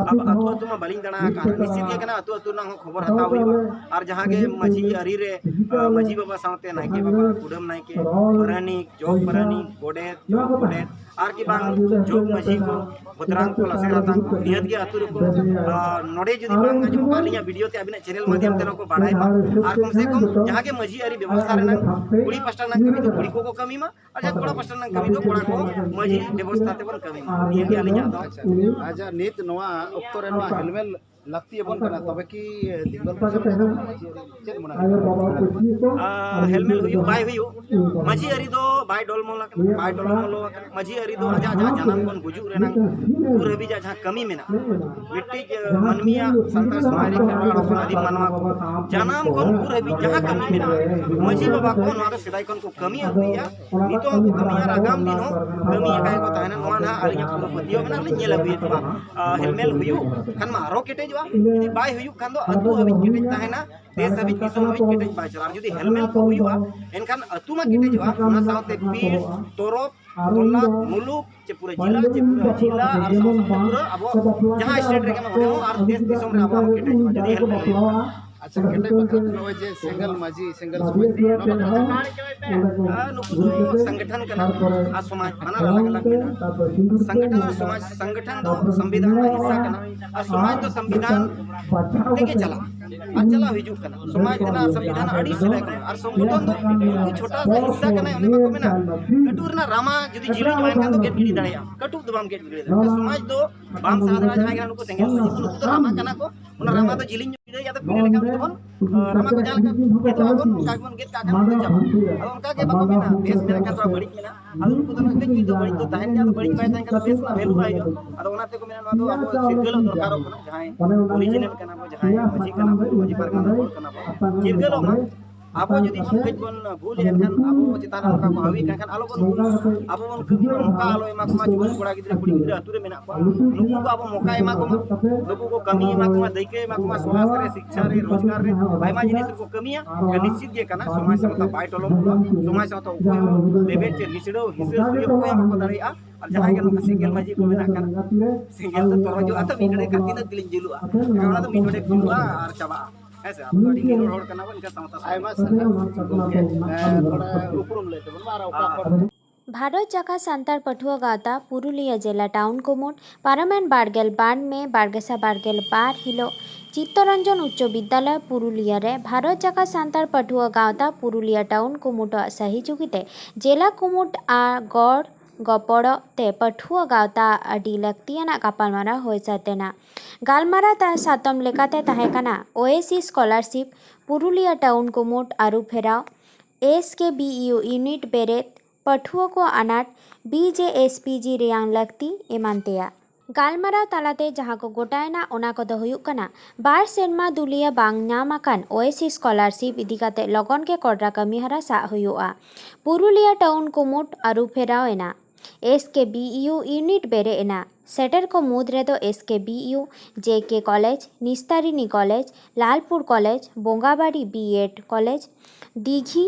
ᱟᱵᱚ ᱟᱹᱛᱩ ᱟᱹᱛᱩ ᱢᱟ ᱵᱟᱹᱞᱤᱧ ᱫᱟᱬᱟ ᱟᱠᱟᱫ, ᱱᱤᱥᱪᱤᱛ ᱜᱮ ᱠᱟᱱᱟ, ᱟᱹᱛᱩ ᱟᱹᱛᱩ ᱨᱮᱱᱟᱜ ᱦᱚᱸ ᱠᱷᱚᱵᱚᱨ ᱦᱟᱛᱟᱣ ᱦᱩᱭᱩᱜᱼᱟ᱾ ᱟᱨ ᱡᱟᱦᱟᱸ ᱜᱮ ᱢᱟᱹᱡᱷᱤ ᱟᱹᱨᱤ ᱨᱮ, ᱟᱸ, ᱢᱟᱹᱡᱷᱤ ᱵᱟᱵᱟ ᱥᱟᱶᱛᱮ ᱱᱟᱭᱠᱮ ᱵᱟᱵᱟ, ᱠᱩᱰᱟᱹᱢ ᱱᱟᱭᱠᱮ, ᱯᱟᱨᱟᱱᱤᱠ, ᱡᱚᱜᱽ ᱯᱟᱨᱟᱱᱤᱠ, ᱜᱚᱰᱮᱛ, ᱡᱚᱜᱽ ᱜᱚᱰᱮᱛ, ᱟᱨ ᱠᱤ ᱵᱟᱝ ᱡᱚᱜᱽ ᱢᱟᱹᱡᱷᱤ ᱠᱚ, ᱵᱷᱚᱫᱨᱟᱝ ᱠᱚ, ᱞᱟᱥᱮᱨ ᱦᱟᱛᱟᱝ ᱠᱚ, ᱱᱤᱦᱟᱹᱛ ᱜᱮ ᱟᱹᱛᱩ ᱨᱮᱠᱚ, ᱟᱸ, ᱱᱚᱰᱮ ᱡᱩᱫᱤ ᱵᱟᱝ ᱟᱸᱡᱚᱢ ᱠᱟᱜ ᱟᱹᱞᱤᱧᱟᱜ ᱵᱷᱤᱰᱤᱭᱳ ᱛᱮ ᱟᱹᱵᱤᱱᱟᱜ ᱪᱮᱱᱮᱞ ᱢᱟᱫᱷᱭᱚᱢ ᱛᱮ ᱱᱚᱣᱟ ᱠᱚ ᱵᱟᱲᱟᱭ ᱢᱟ᱾ ᱟᱨ ᱠᱚᱢ ᱥᱮ ᱠᱚᱢ ᱡᱟᱦᱟᱸ ᱜᱮ ᱢᱟᱹᱡᱷᱤ ᱟᱹᱨᱤ ᱵᱮᱵᱚᱥᱛᱷᱟ ᱨᱮᱱᱟᱜ ᱠᱩᱲᱤ ᱯᱟᱥᱴᱟ ᱨᱮᱱᱟᱜ ᱠᱟᱹᱢᱤ ᱫᱚ ᱠᱩᱲᱤ ᱠᱚᱠᱚ ᱠᱟᱹᱢᱤ ᱢᱟ, ᱟᱨ ᱡᱟᱦᱟᱸ ᱠᱚᱲᱟ ᱯᱟᱥᱴᱟ ᱨᱮᱱᱟᱜ ᱠᱟᱹᱢᱤ ᱫᱚ ᱠᱚᱲᱟ ᱠᱚ ᱢᱟᱹᱡᱷᱤ ᱵᱮᱵᱚᱥᱛᱷᱟ ᱛᱮᱵᱚᱱ ᱠᱟᱹᱢᱤ ᱢᱟ, ᱱᱤᱭᱟᱹ ᱜᱮ ᱟᱹᱞᱤᱧᱟᱜ ᱫᱚ᱾ ᱟᱪᱪᱷᱟ, ᱟᱪᱪᱷᱟ, ᱱᱤᱛ ᱱᱚᱣᱟ ᱚᱠᱛᱚ ᱨᱮ ᱱᱚᱣᱟ ᱦᱮᱞᱢᱮᱞ ᱞᱟᱹᱠᱛᱤ ᱟᱵᱚᱱ ᱠᱟᱱᱟ, ᱛᱚᱵᱮ ᱠᱤ ᱫᱤᱜᱵᱟᱞ ᱯᱟᱨᱥᱟᱞ ᱠᱟᱱᱟ ᱢᱟᱹᱡᱷᱤ ᱟᱹᱨᱤ? ᱪᱮᱫ ᱢᱚᱱᱮ ᱦᱩᱭᱩᱜ ᱠᱟᱱᱟ? ᱟᱨ ᱦᱮᱞᱢᱮᱞ ᱦᱩᱭᱩᱜ ᱵᱟᱭ ᱦᱩᱭᱩᱜ, ᱢᱟᱹᱡᱷᱤ ᱟᱹᱨᱤ ᱫᱚ ᱵᱟᱭ ᱰᱚᱞᱢᱚᱞ ᱟᱠᱟᱱᱟ, ᱵᱟᱭ ᱰᱚᱞᱢᱚᱞ ᱟᱠᱟᱱᱟ᱾ ᱢᱟᱹᱡᱷᱤ ᱟᱹᱨᱤ ᱫᱚ ᱟᱡᱟᱜ ᱡᱟᱦᱟᱸ ᱡᱟᱱᱟᱢ ᱠᱷᱚᱱ ᱜᱩᱡᱩᱜ ᱨᱮᱱᱟᱜ ᱩᱨ ᱦᱟᱹᱵᱤᱡᱟᱜ ᱡᱟᱦᱟᱸ ᱠᱟᱹᱢᱤ ᱢᱮᱱᱟᱜᱼᱟ, ᱢᱤᱫᱴᱤᱡ ᱢᱟᱹᱱᱢᱤᱭᱟᱜ, ᱥᱟᱱᱛᱟᱲ ᱥᱚᱢᱟᱡᱽ ᱨᱮ ᱠᱷᱮᱨᱣᱟᱲ ᱦᱚᱯᱚᱱ ᱟᱹᱫᱤᱢ ᱢᱟᱱᱣᱟ ᱠᱚ ᱡᱟᱱᱟᱢ ᱠᱷᱚᱱ ᱜᱩᱨ ᱦᱟᱹᱵᱤᱡ ᱡᱟᱦᱟᱸ ᱠᱟᱹᱢᱤ ᱢᱮᱱᱟᱜᱼᱟ, ᱢᱟᱹᱡᱷᱤ ᱵᱟᱵᱟ ᱠᱚ ᱱᱚᱣᱟ ᱫᱚ ᱥᱮᱫᱟᱭ ᱠᱷᱚᱱ ᱠᱚ ᱠᱟᱹᱢᱤ ᱟᱹᱜᱩᱭᱮᱫᱼᱟ, ᱱᱤᱛᱚᱜ ᱦᱚᱸᱠᱚ ᱠᱟᱹᱢᱤᱭᱟ, ᱟᱨ ᱟᱜᱟᱢ ᱫᱤᱱ ᱦᱚᱸ ᱠᱟᱹᱢᱤ ᱟᱠᱟᱫ ᱜᱮᱠᱚ ᱛᱟᱦᱮᱱᱟ᱾ ᱱᱚᱣᱟ ᱱᱟᱦᱟᱜ ᱟᱹᱞᱤᱧᱟᱜ ᱯᱩᱨᱟᱹ ᱯᱟᱹᱛᱭᱟᱹᱣ ᱢᱮᱱᱟᱜᱼᱟ, ᱞᱤᱧ ᱧᱮᱞ ᱟᱹᱜᱩᱭᱮᱫ ᱠᱚᱣᱟ᱾ ᱟᱨ ᱦᱮᱞᱢᱮᱞ ᱦᱩᱭᱩᱜ ᱠᱷᱟᱱ ᱢᱟ ᱟᱨᱦᱚᱸ ᱠᱮᱴᱮᱡᱚᱜᱼᱟ, ᱡᱩᱫᱤ ᱵᱟᱭ ᱦᱩᱭᱩᱜ ᱠᱷᱟᱱ ᱫᱚ ᱟᱹᱛᱩ ᱦᱟᱹᱵᱤᱡ ᱠᱮᱴᱮᱡ ᱛᱟᱦᱮᱱᱟ, ᱫᱮᱥ ᱦᱟᱹᱵᱤᱡ, ᱫᱤᱥᱚᱢ ᱦᱟᱹᱵᱤᱡ ᱠᱮᱴᱮᱡ ᱵᱟᱭ ᱪᱟᱞᱟᱜᱼᱟ᱾ ᱟᱨ ᱡᱩᱫᱤ ᱦᱮᱞᱢᱮᱞ ᱠᱚ ᱦᱩᱭᱩᱜᱼᱟ, ᱮᱱᱠᱷᱟᱱ ᱟᱹᱛᱩ ᱢᱟ ᱠᱮᱴᱮᱡᱚᱜᱼᱟ, ᱚᱱᱟ ᱥᱟᱶᱛᱮ ᱯᱤᱲ, ᱛᱚᱨᱚᱯ, ᱛᱚᱞᱟ, ᱢᱩᱞᱩᱠ, ᱪᱮ ᱯᱩᱨᱟᱹ ᱡᱤᱞᱟ, ᱪᱮ ᱯᱩᱨᱟᱹ ᱡᱤᱞᱟ ᱟᱨ ᱥᱟᱶ ᱥᱟᱶᱛᱮ ᱯᱩᱨᱟᱹ ᱟᱵᱚ ᱡᱟᱦᱟᱸ ᱥᱴᱮᱴ ᱨᱮᱜᱮ ᱢᱮᱱᱟᱜ, ᱚᱸᱰᱮ ᱦᱚᱸ ᱟᱨ ᱫᱮᱥ ᱫᱤᱥᱚᱢ ᱨᱮ ᱟᱵᱚᱣᱟᱜ ᱦᱚᱸ ᱠᱮᱴᱮᱡᱚᱜᱼᱟ, ᱡᱩᱫᱤ ᱦᱮᱞᱢᱮᱞ ᱦᱩᱭᱩᱜᱼᱟ᱾ ᱟᱪᱪᱷᱟ, ᱠᱮᱴᱮᱡ ᱵᱟᱠᱷᱨᱟ ᱛᱮ ᱱᱚᱜᱼᱚᱭ ᱡᱮ ᱥᱮᱸᱜᱮᱞ ᱢᱟᱹᱡᱷᱤ, ᱥᱮᱸᱜᱮᱞ ᱥᱚᱢᱤᱛᱤ, ᱱᱚᱣᱟ ᱵᱟᱠᱷᱨᱟ ᱛᱮ ᱟᱨ ᱱᱩᱠᱩ ᱫᱚ ᱥᱚᱝᱜᱚᱴᱷᱚᱱ ᱠᱟᱱᱟ ᱟᱨ ᱥᱚᱢᱟᱡᱽ, ᱵᱟᱱᱟᱨ ᱟᱞᱟᱜᱽ ᱟᱞᱟᱜᱽ ᱢᱮᱱᱟᱜᱼᱟ᱾ ᱥᱚᱝᱜᱚᱴᱷᱚᱱ ᱟᱨ ᱥᱚᱢᱟᱡᱽ, ᱥᱚᱝᱜᱚᱴᱷᱚᱱ ᱫᱚ ᱥᱚᱝᱵᱤᱫᱷᱟᱱ ᱨᱮᱱᱟᱜ ᱦᱤᱥᱥᱟ ᱠᱟᱱᱟ ᱟᱨ ᱥᱚᱢᱟᱡᱽ ᱫᱚ ᱥᱚᱝᱵᱤᱫᱷᱟᱱ ᱛᱮᱜᱮ ᱪᱟᱞᱟᱜᱼᱟ ᱟᱨ ᱪᱟᱞᱟᱣ ᱦᱤᱡᱩᱜ ᱠᱟᱱᱟ᱾ ᱥᱚᱢᱟᱡᱽ ᱨᱮᱱᱟᱜ ᱥᱚᱝᱵᱤᱫᱷᱟᱱ ᱟᱹᱰᱤ ᱥᱮᱫᱟᱭ ᱠᱷᱚᱱ, ᱟᱨ ᱥᱚᱝᱜᱚᱴᱷᱚᱱ ᱫᱚ ᱢᱤᱫᱴᱤᱡ ᱪᱷᱳᱴᱟ ᱥᱟ ᱦᱤᱥᱥᱟ ᱠᱟᱱᱟ᱾ ᱚᱱᱮ ᱵᱟᱠᱚ ᱢᱮᱱᱟ, ᱠᱟᱹᱴᱩᱵ ᱨᱮᱱᱟᱜ ᱨᱟᱢᱟ ᱡᱩᱫᱤ ᱡᱤᱞᱤᱧᱚᱜᱼᱟ, ᱮᱱᱠᱷᱟᱱ ᱫᱚ ᱜᱮᱫ ᱜᱤᱰᱤ ᱫᱟᱲᱮᱭᱟᱜᱼᱟ, ᱠᱟᱹᱴᱩᱵ ᱫᱚ ᱵᱟᱢ ᱜᱮᱫ ᱜᱤᱰᱤ ᱫᱟᱲᱮᱭᱟᱜᱼᱟ᱾ ᱥᱚᱢᱟᱡᱽ ᱫᱚ ᱵᱟᱢ ᱥᱟᱦᱟ ᱫᱟᱲᱮᱭᱟᱜᱼᱟ᱾ ᱡᱟᱦᱟᱸᱭ ᱠᱟᱱᱟ ᱱᱩᱠᱩ ᱥᱮᱸᱜᱮᱞ ᱢᱟᱹᱡᱷᱤ ᱠᱚ, ᱱᱩᱠᱩ ᱫᱚ ᱨᱟᱢᱟ ᱠᱟᱱᱟ ᱠᱚ, ᱚᱱᱟ ᱨᱟᱢᱟ ᱫᱚ ᱡᱤᱞᱤᱧ ᱧᱚᱜ ᱜᱤᱰᱤ ᱫᱟᱲᱮᱭᱟᱜᱼᱟ, ᱟᱫᱚ ᱯᱤᱲᱟᱹ ᱞᱮᱠᱟ ᱩᱱᱠᱩ ᱫᱚᱵᱚᱱ, ᱟᱸ, ᱨᱟᱢᱟ ᱠᱚ ᱡᱟᱦᱟᱸ ᱞᱮᱠᱟ ᱜᱮᱫᱚᱜ ᱟᱵᱚᱱ, ᱚᱱᱠᱟ ᱜᱮᱵᱚᱱ ᱜᱮᱫ ᱠᱟᱜᱼᱟ᱾ ᱟᱫᱚ ᱚᱱᱠᱟ ᱜᱮ ᱵᱟᱠᱚ ᱢᱮᱱᱟ, ᱵᱮᱥ ᱢᱮᱱᱟᱜ ᱠᱷᱟᱱ ᱫᱚ ᱵᱟᱹᱲᱤᱡ ᱢᱮᱱᱟᱜᱼᱟ᱾ ᱟᱫᱚ ᱩᱱᱠᱩ ᱫᱚ ᱱᱚᱜᱼᱚᱭ ᱪᱮᱫ ᱫᱚ ᱵᱟᱹᱲᱤᱡ ᱫᱚ ᱛᱟᱦᱮᱱ ᱜᱮᱭᱟ, ᱟᱫᱚ ᱵᱟᱹᱲᱤᱡ ᱵᱟᱭ ᱛᱟᱦᱮᱱ ᱠᱷᱟᱱ ᱫᱚ ᱵᱮᱥ ᱨᱮᱱᱟᱜ ᱵᱷᱮᱞᱩ ᱵᱟᱭ ᱦᱩᱭᱩᱜᱼᱟ᱾ ᱟᱫᱚ ᱚᱱᱟ ᱛᱮᱠᱚ ᱢᱮᱱᱟ, ᱱᱚᱣᱟ ᱫᱚ ᱟᱵᱚ ᱪᱤᱨᱜᱟᱹᱞᱚᱜ ᱫᱚᱨᱠᱟᱨᱚᱜ ᱠᱟᱱᱟ, ᱡᱟᱦᱟᱸᱭ ᱚᱨᱤᱡᱤᱱᱟᱞ ᱠᱟᱱᱟ ᱵᱚ, ᱡᱟᱦᱟᱸᱭ ᱢᱟᱹᱡᱷᱤ ᱠᱟᱱᱟ ᱵᱚ, ᱢᱟᱹᱡᱷᱤ ᱯᱟᱨᱜᱟᱱᱟ ᱦᱚᱲ ᱠᱟᱱᱟ ᱵᱚ, ᱪᱤᱨᱜᱟᱹᱞᱚᱜ ᱢᱟ᱾ ᱟᱵᱚ ᱡᱩᱫᱤ ᱵᱚᱱ ᱠᱟᱹᱡ ᱵᱚᱱ ᱵᱷᱩᱞ ᱮᱫ ᱠᱷᱟᱱ, ᱟᱵᱚ ᱪᱮᱛᱟᱱ ᱨᱮ ᱱᱚᱝᱠᱟ ᱠᱚ ᱦᱟᱹᱣᱤ ᱠᱟᱱ ᱠᱷᱟᱱ, ᱟᱞᱚ ᱵᱚᱱ ᱵᱷᱩᱞ, ᱟᱵᱚ ᱵᱚᱱ ᱠᱟᱹᱢᱤ ᱢᱟ, ᱱᱚᱝᱠᱟ ᱟᱞᱚ ᱮᱢᱟ ᱠᱚ ᱢᱟ, ᱡᱩᱣᱟᱹᱱ ᱠᱚᱲᱟ ᱜᱤᱫᱽᱨᱟᱹ, ᱠᱩᱲᱤ ᱜᱤᱫᱽᱨᱟᱹ ᱟᱹᱛᱩ ᱨᱮ ᱢᱮᱱᱟᱜ ᱠᱚᱣᱟ, ᱱᱩᱠᱩ ᱠᱚ ᱟᱵᱚ ᱢᱚᱠᱟ ᱮᱢᱟ ᱠᱚ ᱢᱟ, ᱱᱩᱠᱩ ᱠᱚ ᱠᱟᱹᱢᱤ ᱮᱢᱟ ᱠᱚ ᱢᱟ, ᱫᱟᱹᱭᱠᱟᱹ ᱮᱢᱟ ᱠᱚ ᱢᱟ, ᱥᱚᱢᱟᱡᱽ ᱨᱮ, ᱥᱤᱠᱪᱷᱟ ᱨᱮ, ᱨᱳᱡᱽᱜᱟᱨ ᱨᱮ, ᱟᱭᱢᱟ ᱡᱤᱱᱤᱥ ᱨᱮᱠᱚ ᱠᱟᱹᱢᱤᱭᱟ᱾ ᱮᱱᱠᱷᱟᱱ ᱱᱤᱥᱪᱤᱛ ᱜᱮ ᱠᱟᱱᱟ, ᱥᱚᱢᱟᱡᱽ ᱥᱟᱶᱛᱟ ᱵᱟᱭ ᱴᱚᱞᱚᱢᱚᱜᱼᱟ, ᱥᱚᱢᱟᱡᱽ ᱥᱟᱶᱛᱟ ᱚᱠᱚᱭ ᱦᱚᱸ ᱞᱮᱵᱮᱫ ᱪᱮ ᱱᱤᱥᱲᱟᱹᱣ ᱦᱤᱥᱟᱹ ᱥᱩᱭᱟᱹ ᱚᱠᱚᱭ ᱦᱚᱸ ᱵᱟᱠᱚ ᱫᱟᱲᱮᱭᱟᱜᱼᱟ᱾ ᱟᱨ ᱡᱟᱦᱟᱸᱭ ᱜᱮ ᱱᱚᱝᱠᱟ ᱥᱮᱸᱜᱮᱞ ᱢᱟᱹᱡᱷᱤ ᱠᱚ ᱢᱮᱱᱟᱜ ᱠᱟᱱ, ᱥᱮᱸᱜᱮᱞ ᱫᱚ ᱛᱚᱨᱚᱡᱚᱜᱼᱟ ᱛᱚ, ᱢᱤᱫ ᱰᱟᱹᱰᱤ ᱠᱷᱟᱱ ᱛᱤᱱᱟᱹᱜ ᱫᱤᱱ ᱡᱩᱞᱩᱜᱼᱟ? ᱮᱱᱠᱷᱟᱱ ᱚᱱᱟ ᱫᱚ ᱢᱤᱫ ᱰᱟᱹᱰᱤ ᱡᱩᱞᱩᱜᱼᱟ ᱟᱨ ᱪᱟᱵᱟᱜᱼᱟ᱾ ᱦᱮᱸ ᱥᱮ, ᱟᱵᱚ ᱫᱚ ᱟᱹᱰᱤ ᱱᱤᱨᱚᱲ ᱦᱚᱲ ᱠᱟᱱᱟ ᱵᱚᱱ, ᱮᱱᱠᱷᱟᱱ ᱥᱟᱶᱛᱟ ᱥᱚᱢᱟᱡᱽ ᱟᱭᱢᱟ ᱥᱟᱨᱦᱟᱣ ᱜᱚᱢᱠᱮ᱾ ᱦᱮᱸ, ᱱᱚᱰᱮ ᱩᱯᱨᱩᱢ ᱞᱟᱹᱭ ᱛᱟᱵᱚᱱ ᱢᱟ, ᱟᱨ ᱚᱠᱟ ᱟᱨ ᱠᱷᱚᱱ? ᱵᱷᱟᱨᱚᱛ ᱡᱟᱠᱟᱛ ᱥᱟᱱᱛᱟᱲ ᱯᱟᱹᱴᱷᱩᱣᱟᱹ ᱜᱟᱶᱛᱟ ᱯᱩᱨᱩᱞᱤᱭᱟᱹ ᱡᱮᱞᱟ ᱴᱟᱣᱩᱱ ᱠᱩᱢᱩᱴ ᱯᱟᱨᱚᱢᱮᱱ ᱵᱟᱨᱜᱮᱞ ᱵᱟᱨ ᱢᱮ ᱵᱟᱨᱜᱮᱥᱟ ᱵᱟᱨᱜᱮᱞ ᱵᱟᱨ ᱦᱤᱞᱳᱜ ᱪᱤᱛᱛᱚᱨᱚᱧᱡᱚᱱ ᱩᱪᱪᱚ ᱵᱤᱫᱽᱫᱟᱞᱚᱭ ᱯᱩᱨᱩᱞᱤᱭᱟᱹ ᱨᱮ ᱵᱷᱟᱨᱚᱛ ᱡᱟᱠᱟᱛ ᱥᱟᱱᱛᱟᱲ ᱯᱟᱹᱴᱷᱩᱣᱟᱹ ᱜᱟᱶᱛᱟ ᱯᱩᱨᱩᱞᱤᱭᱟᱹ ᱴᱟᱣᱩᱱ ᱠᱩᱢᱩᱴᱟᱜ ᱥᱟᱹᱦᱤᱡᱩᱜᱤ ᱛᱮ ᱡᱮᱞᱟ ᱠᱩᱢᱩᱴ ᱟᱨ ᱜᱚᱲ ᱜᱚᱯᱚᱲᱚ ᱛᱮ ᱯᱟᱹᱴᱷᱩᱣᱟᱹ ᱜᱟᱶᱛᱟ ᱟᱹᱰᱤ ᱞᱟᱹᱠᱛᱤᱭᱟᱱᱟᱜ ᱜᱟᱯᱟᱞᱢᱟᱨᱟᱣ ᱦᱩᱭ ᱥᱟᱹᱛ ᱮᱱᱟ᱾ ᱜᱟᱞᱢᱟᱨᱟᱣ ᱛᱟ-, ᱥᱟᱛᱟᱢ ᱞᱮᱠᱟᱛᱮ ᱛᱟᱦᱮᱸ ᱠᱟᱱᱟ ᱳᱭᱮᱥᱤᱥ ᱥᱠᱚᱞᱟᱨᱥᱤᱯ, ᱯᱩᱨᱩᱞᱤᱭᱟᱹ ᱴᱟᱣᱩᱱ ᱠᱩᱢᱩᱴ ᱟᱹᱨᱩ ᱯᱷᱮᱨᱟᱣ, S K B U unit ᱵᱮᱨᱮᱫ, ᱯᱟᱹᱴᱷᱩᱣᱟᱹ ᱠᱚ ᱟᱱᱟᱴ, ᱵᱤ ᱡᱮ ᱮᱥ ᱯᱤ ᱡᱤ ᱨᱮᱭᱟᱝ ᱞᱟᱹᱠᱛᱤ ᱮᱢᱟᱱ ᱛᱮᱭᱟᱜ᱾ ᱜᱟᱞᱢᱟᱨᱟᱣ ᱛᱟᱞᱟᱛᱮ ᱡᱟᱦᱟᱸ ᱠᱚ ᱜᱚᱴᱟᱭᱮᱱᱟ, ᱚᱱᱟ ᱠᱚᱫᱚ ᱦᱩᱭᱩᱜ ᱠᱟᱱᱟ, ᱵᱟᱨ ᱥᱮᱨᱢᱟ ᱫᱩᱞᱤᱭᱟᱹ ᱵᱟᱝ ᱧᱟᱢ ᱟᱠᱟᱱ ᱳᱭᱮᱥᱤᱥ ᱥᱠᱚᱞᱟᱨᱥᱤᱯ ᱤᱫᱤ ᱠᱟᱛᱮ ᱞᱚᱜᱚᱱ ᱜᱮ ᱠᱚᱰᱨᱟ ᱠᱟᱹᱢᱤᱦᱚᱨᱟ ᱥᱟᱵ ᱦᱩᱭᱩᱜᱼᱟ᱾ ᱯᱩᱨᱩᱞᱤᱭᱟᱹ ᱴᱟᱣᱩᱱ ᱠᱩᱢᱩᱴ ᱟᱹᱨᱩ ᱯᱷᱮᱨᱟᱣ ᱮᱱᱟ᱾ S K B U unit ᱵᱮᱨᱮᱫ ᱮᱱᱟ᱾ ᱥᱮᱴᱮᱨ ᱠᱚ ᱢᱩᱫᱽ ᱨᱮᱫᱚ S K B U, J K college, Nistarini college, Lalpur college, Bongabari B Ed college, Dighi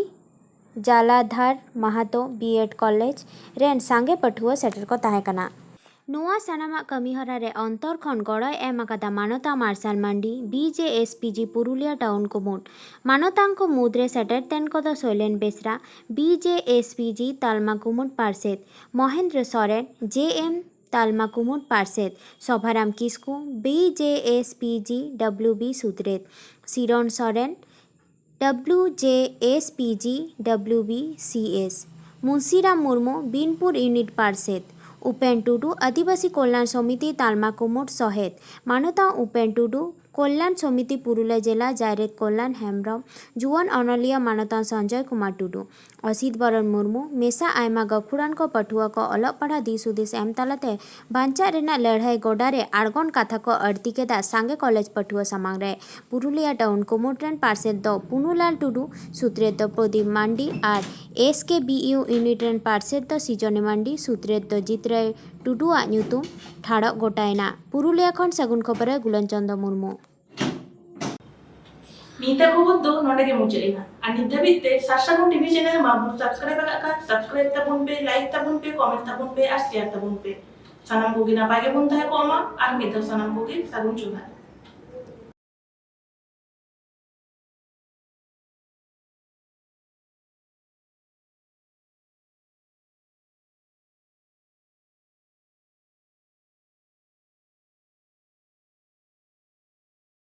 Jaladhar Mahato B Ed college ᱨᱮᱱ ᱥᱟᱸᱜᱮ ᱯᱟᱹᱴᱷᱩᱣᱟᱹ ᱥᱮᱴᱮᱨ ᱠᱚ ᱛᱟᱦᱮᱸ ᱠᱟᱱᱟ᱾ ᱱᱚᱣᱟ ᱥᱟᱱᱟᱢᱟᱜ ᱠᱟᱹᱢᱤᱦᱚᱨᱟ ᱨᱮ ᱚᱱᱛᱚᱨ ᱠᱷᱚᱱ ᱜᱚᱲᱚᱭ ᱮᱢ ᱟᱠᱟᱫᱟ ᱢᱟᱱᱚᱛᱟ Marshal Mandi, B J S P G Purulia town ᱠᱩᱢᱩᱴ᱾ ᱢᱟᱱᱚᱛᱟᱱ ᱠᱚ ᱢᱩᱫᱽᱨᱮ ᱥᱮᱴᱮᱨ ᱛᱮᱱ ᱠᱚᱫᱚ ᱥᱚᱭᱞᱮᱱ ᱵᱮᱥᱨᱟ, B J S P G ᱛᱟᱞᱢᱟ ᱠᱩᱢᱩᱴ ᱯᱟᱨᱥᱮᱛ, ᱢᱚᱦᱮᱱᱫᱨᱚ ᱥᱚᱨᱮᱱ, ᱡᱮ ᱮᱢ ᱛᱟᱞᱢᱟ ᱠᱩᱢᱩᱴ ᱯᱟᱨᱥᱮᱛ, Sobharam Kisku, B J S P G W B ᱥᱩᱛᱨᱮᱛ, Siron Soren, W J S P G W B C S, Munshiram Murmu, Binpur unit ᱯᱟᱨᱥᱮᱛ, ᱩᱯᱮᱱ ᱴᱩᱰᱩ, ᱟᱹᱫᱤᱵᱟᱹᱥᱤ ᱠᱚᱞᱭᱟᱱ ᱥᱚᱢᱤᱛᱤ ᱛᱟᱞᱢᱟ ᱠᱩᱢᱩᱴ ᱥᱚᱦᱮᱛ, ᱢᱟᱱᱚᱛᱟᱱ ᱩᱯᱮᱱ ᱴᱩᱰᱩ, ᱠᱚᱞᱭᱟᱱ ᱥᱚᱢᱤᱛᱤ ᱯᱩᱨᱩᱞᱤᱭᱟᱹ ᱡᱮᱞᱟ ᱡᱟᱭᱨᱮᱛ ᱠᱚᱞᱭᱟᱱ ᱦᱮᱢᱵᱨᱚᱢ, ᱡᱩᱣᱟᱹᱱ ᱚᱱᱚᱞᱤᱭᱟᱹ ᱢᱟᱱᱚᱛᱟᱱ ᱥᱚᱧᱡᱚᱭ ᱠᱩᱢᱟᱨ ᱴᱩᱰᱩ, ᱚᱥᱤᱛ ᱵᱚᱨᱚᱱ ᱢᱩᱨᱢᱩ ᱢᱮᱥᱟ ᱟᱭᱢᱟ ᱜᱟᱹᱠᱷᱩᱲᱟᱱ ᱠᱚ ᱯᱟᱹᱴᱷᱩᱣᱟᱹ ᱠᱚ ᱚᱞᱚᱜ ᱯᱟᱲᱦᱟᱣ ᱫᱤᱥ ᱦᱩᱫᱤᱥ ᱮᱢ ᱛᱟᱞᱟᱛᱮ ᱵᱟᱧᱪᱟᱜ ᱨᱮᱱᱟᱜ ᱞᱟᱹᱲᱦᱟᱹᱭ ᱜᱚᱰᱟ ᱨᱮ ᱟᱬᱜᱚᱱ ᱠᱟᱛᱷᱟ ᱠᱚ ᱟᱹᱲᱛᱤ ᱠᱮᱫᱟ ᱥᱟᱸᱜᱮ ᱠᱚᱞᱮᱡᱽ ᱯᱟᱹᱴᱷᱩᱣᱟᱹ ᱥᱟᱢᱟᱝ ᱨᱮ᱾ ᱯᱩᱨᱩᱞᱤᱭᱟᱹ ᱴᱟᱣᱩᱱ ᱠᱩᱢᱩᱴ ᱨᱮᱱ ᱯᱟᱨᱥᱮᱛ ᱫᱚ ᱯᱩᱱᱩᱞᱟᱞ ᱴᱩᱰᱩ, ᱥᱩᱛᱨᱮᱛ ᱫᱚ ᱯᱨᱚᱫᱤᱯ ᱢᱟᱱᱰᱤ ᱟᱨ S K B U unit ᱨᱮᱱ ᱯᱟᱨᱥᱮᱛ ᱫᱚ ᱥᱤᱡᱚᱱᱤ ᱢᱟᱱᱰᱤ, ᱥᱩᱛᱨᱮᱛ ᱫᱚ ᱡᱤᱛᱨᱟᱹᱭ ᱴᱩᱰᱩᱣᱟᱜ ᱧᱩᱛᱩᱢ ᱴᱷᱟᱲᱚᱜ ᱜᱚᱴᱟᱭᱮᱱᱟ᱾ ᱯᱩᱨᱩᱞᱤᱭᱟᱹ ᱠᱷᱚᱱ ᱥᱟᱹᱜᱩᱱ ᱠᱷᱚᱵᱚᱨ ᱨᱮ ᱜᱩᱞᱟᱱ ᱪᱚᱸᱫᱽ ᱢᱩᱨᱢᱩ᱾ ᱱᱤᱛᱟᱜ ᱠᱷᱚᱵᱚᱨ ᱫᱚ ᱱᱚᱰᱮ ᱜᱮ ᱢᱩᱪᱟᱹᱫ ᱮᱱᱟ᱾ ᱟᱨ ᱱᱤᱛ ᱫᱷᱟᱹᱵᱤᱡ ᱛᱮ ᱥᱟᱨᱥᱟᱹᱜᱩᱱ ᱴᱤᱵᱷᱤ ᱪᱮᱱᱮᱞ ᱢᱟ ᱵᱚᱱ ᱥᱟᱵᱥᱠᱨᱟᱭᱤᱵ ᱟᱠᱟᱫ ᱠᱷᱟᱱ ᱥᱟᱵᱥᱠᱨᱟᱭᱤᱵ ᱛᱟᱵᱚᱱ ᱯᱮ, ᱞᱟᱭᱤᱠ ᱛᱟᱵᱚᱱ ᱯᱮ, ᱠᱚᱢᱮᱱᱴ ᱛᱟᱵᱚᱱ ᱯᱮ ᱟᱨ ᱥᱮᱭᱟᱨ ᱛᱟᱵᱚᱱ ᱯᱮ᱾ ᱥᱟᱱᱟᱢ ᱠᱚᱜᱮ ᱱᱟᱯᱟᱭ ᱜᱮᱵᱚᱱ ᱛᱟᱦᱮᱸ ᱠᱚᱜ ᱢᱟ᱾ ᱟᱨ ᱢᱤᱫ ᱫᱷᱟᱣ ᱥᱟᱱᱟᱢ ᱠᱚᱜᱮ ᱥᱟᱹᱜᱩᱱ ᱡᱚᱦᱟᱨ᱾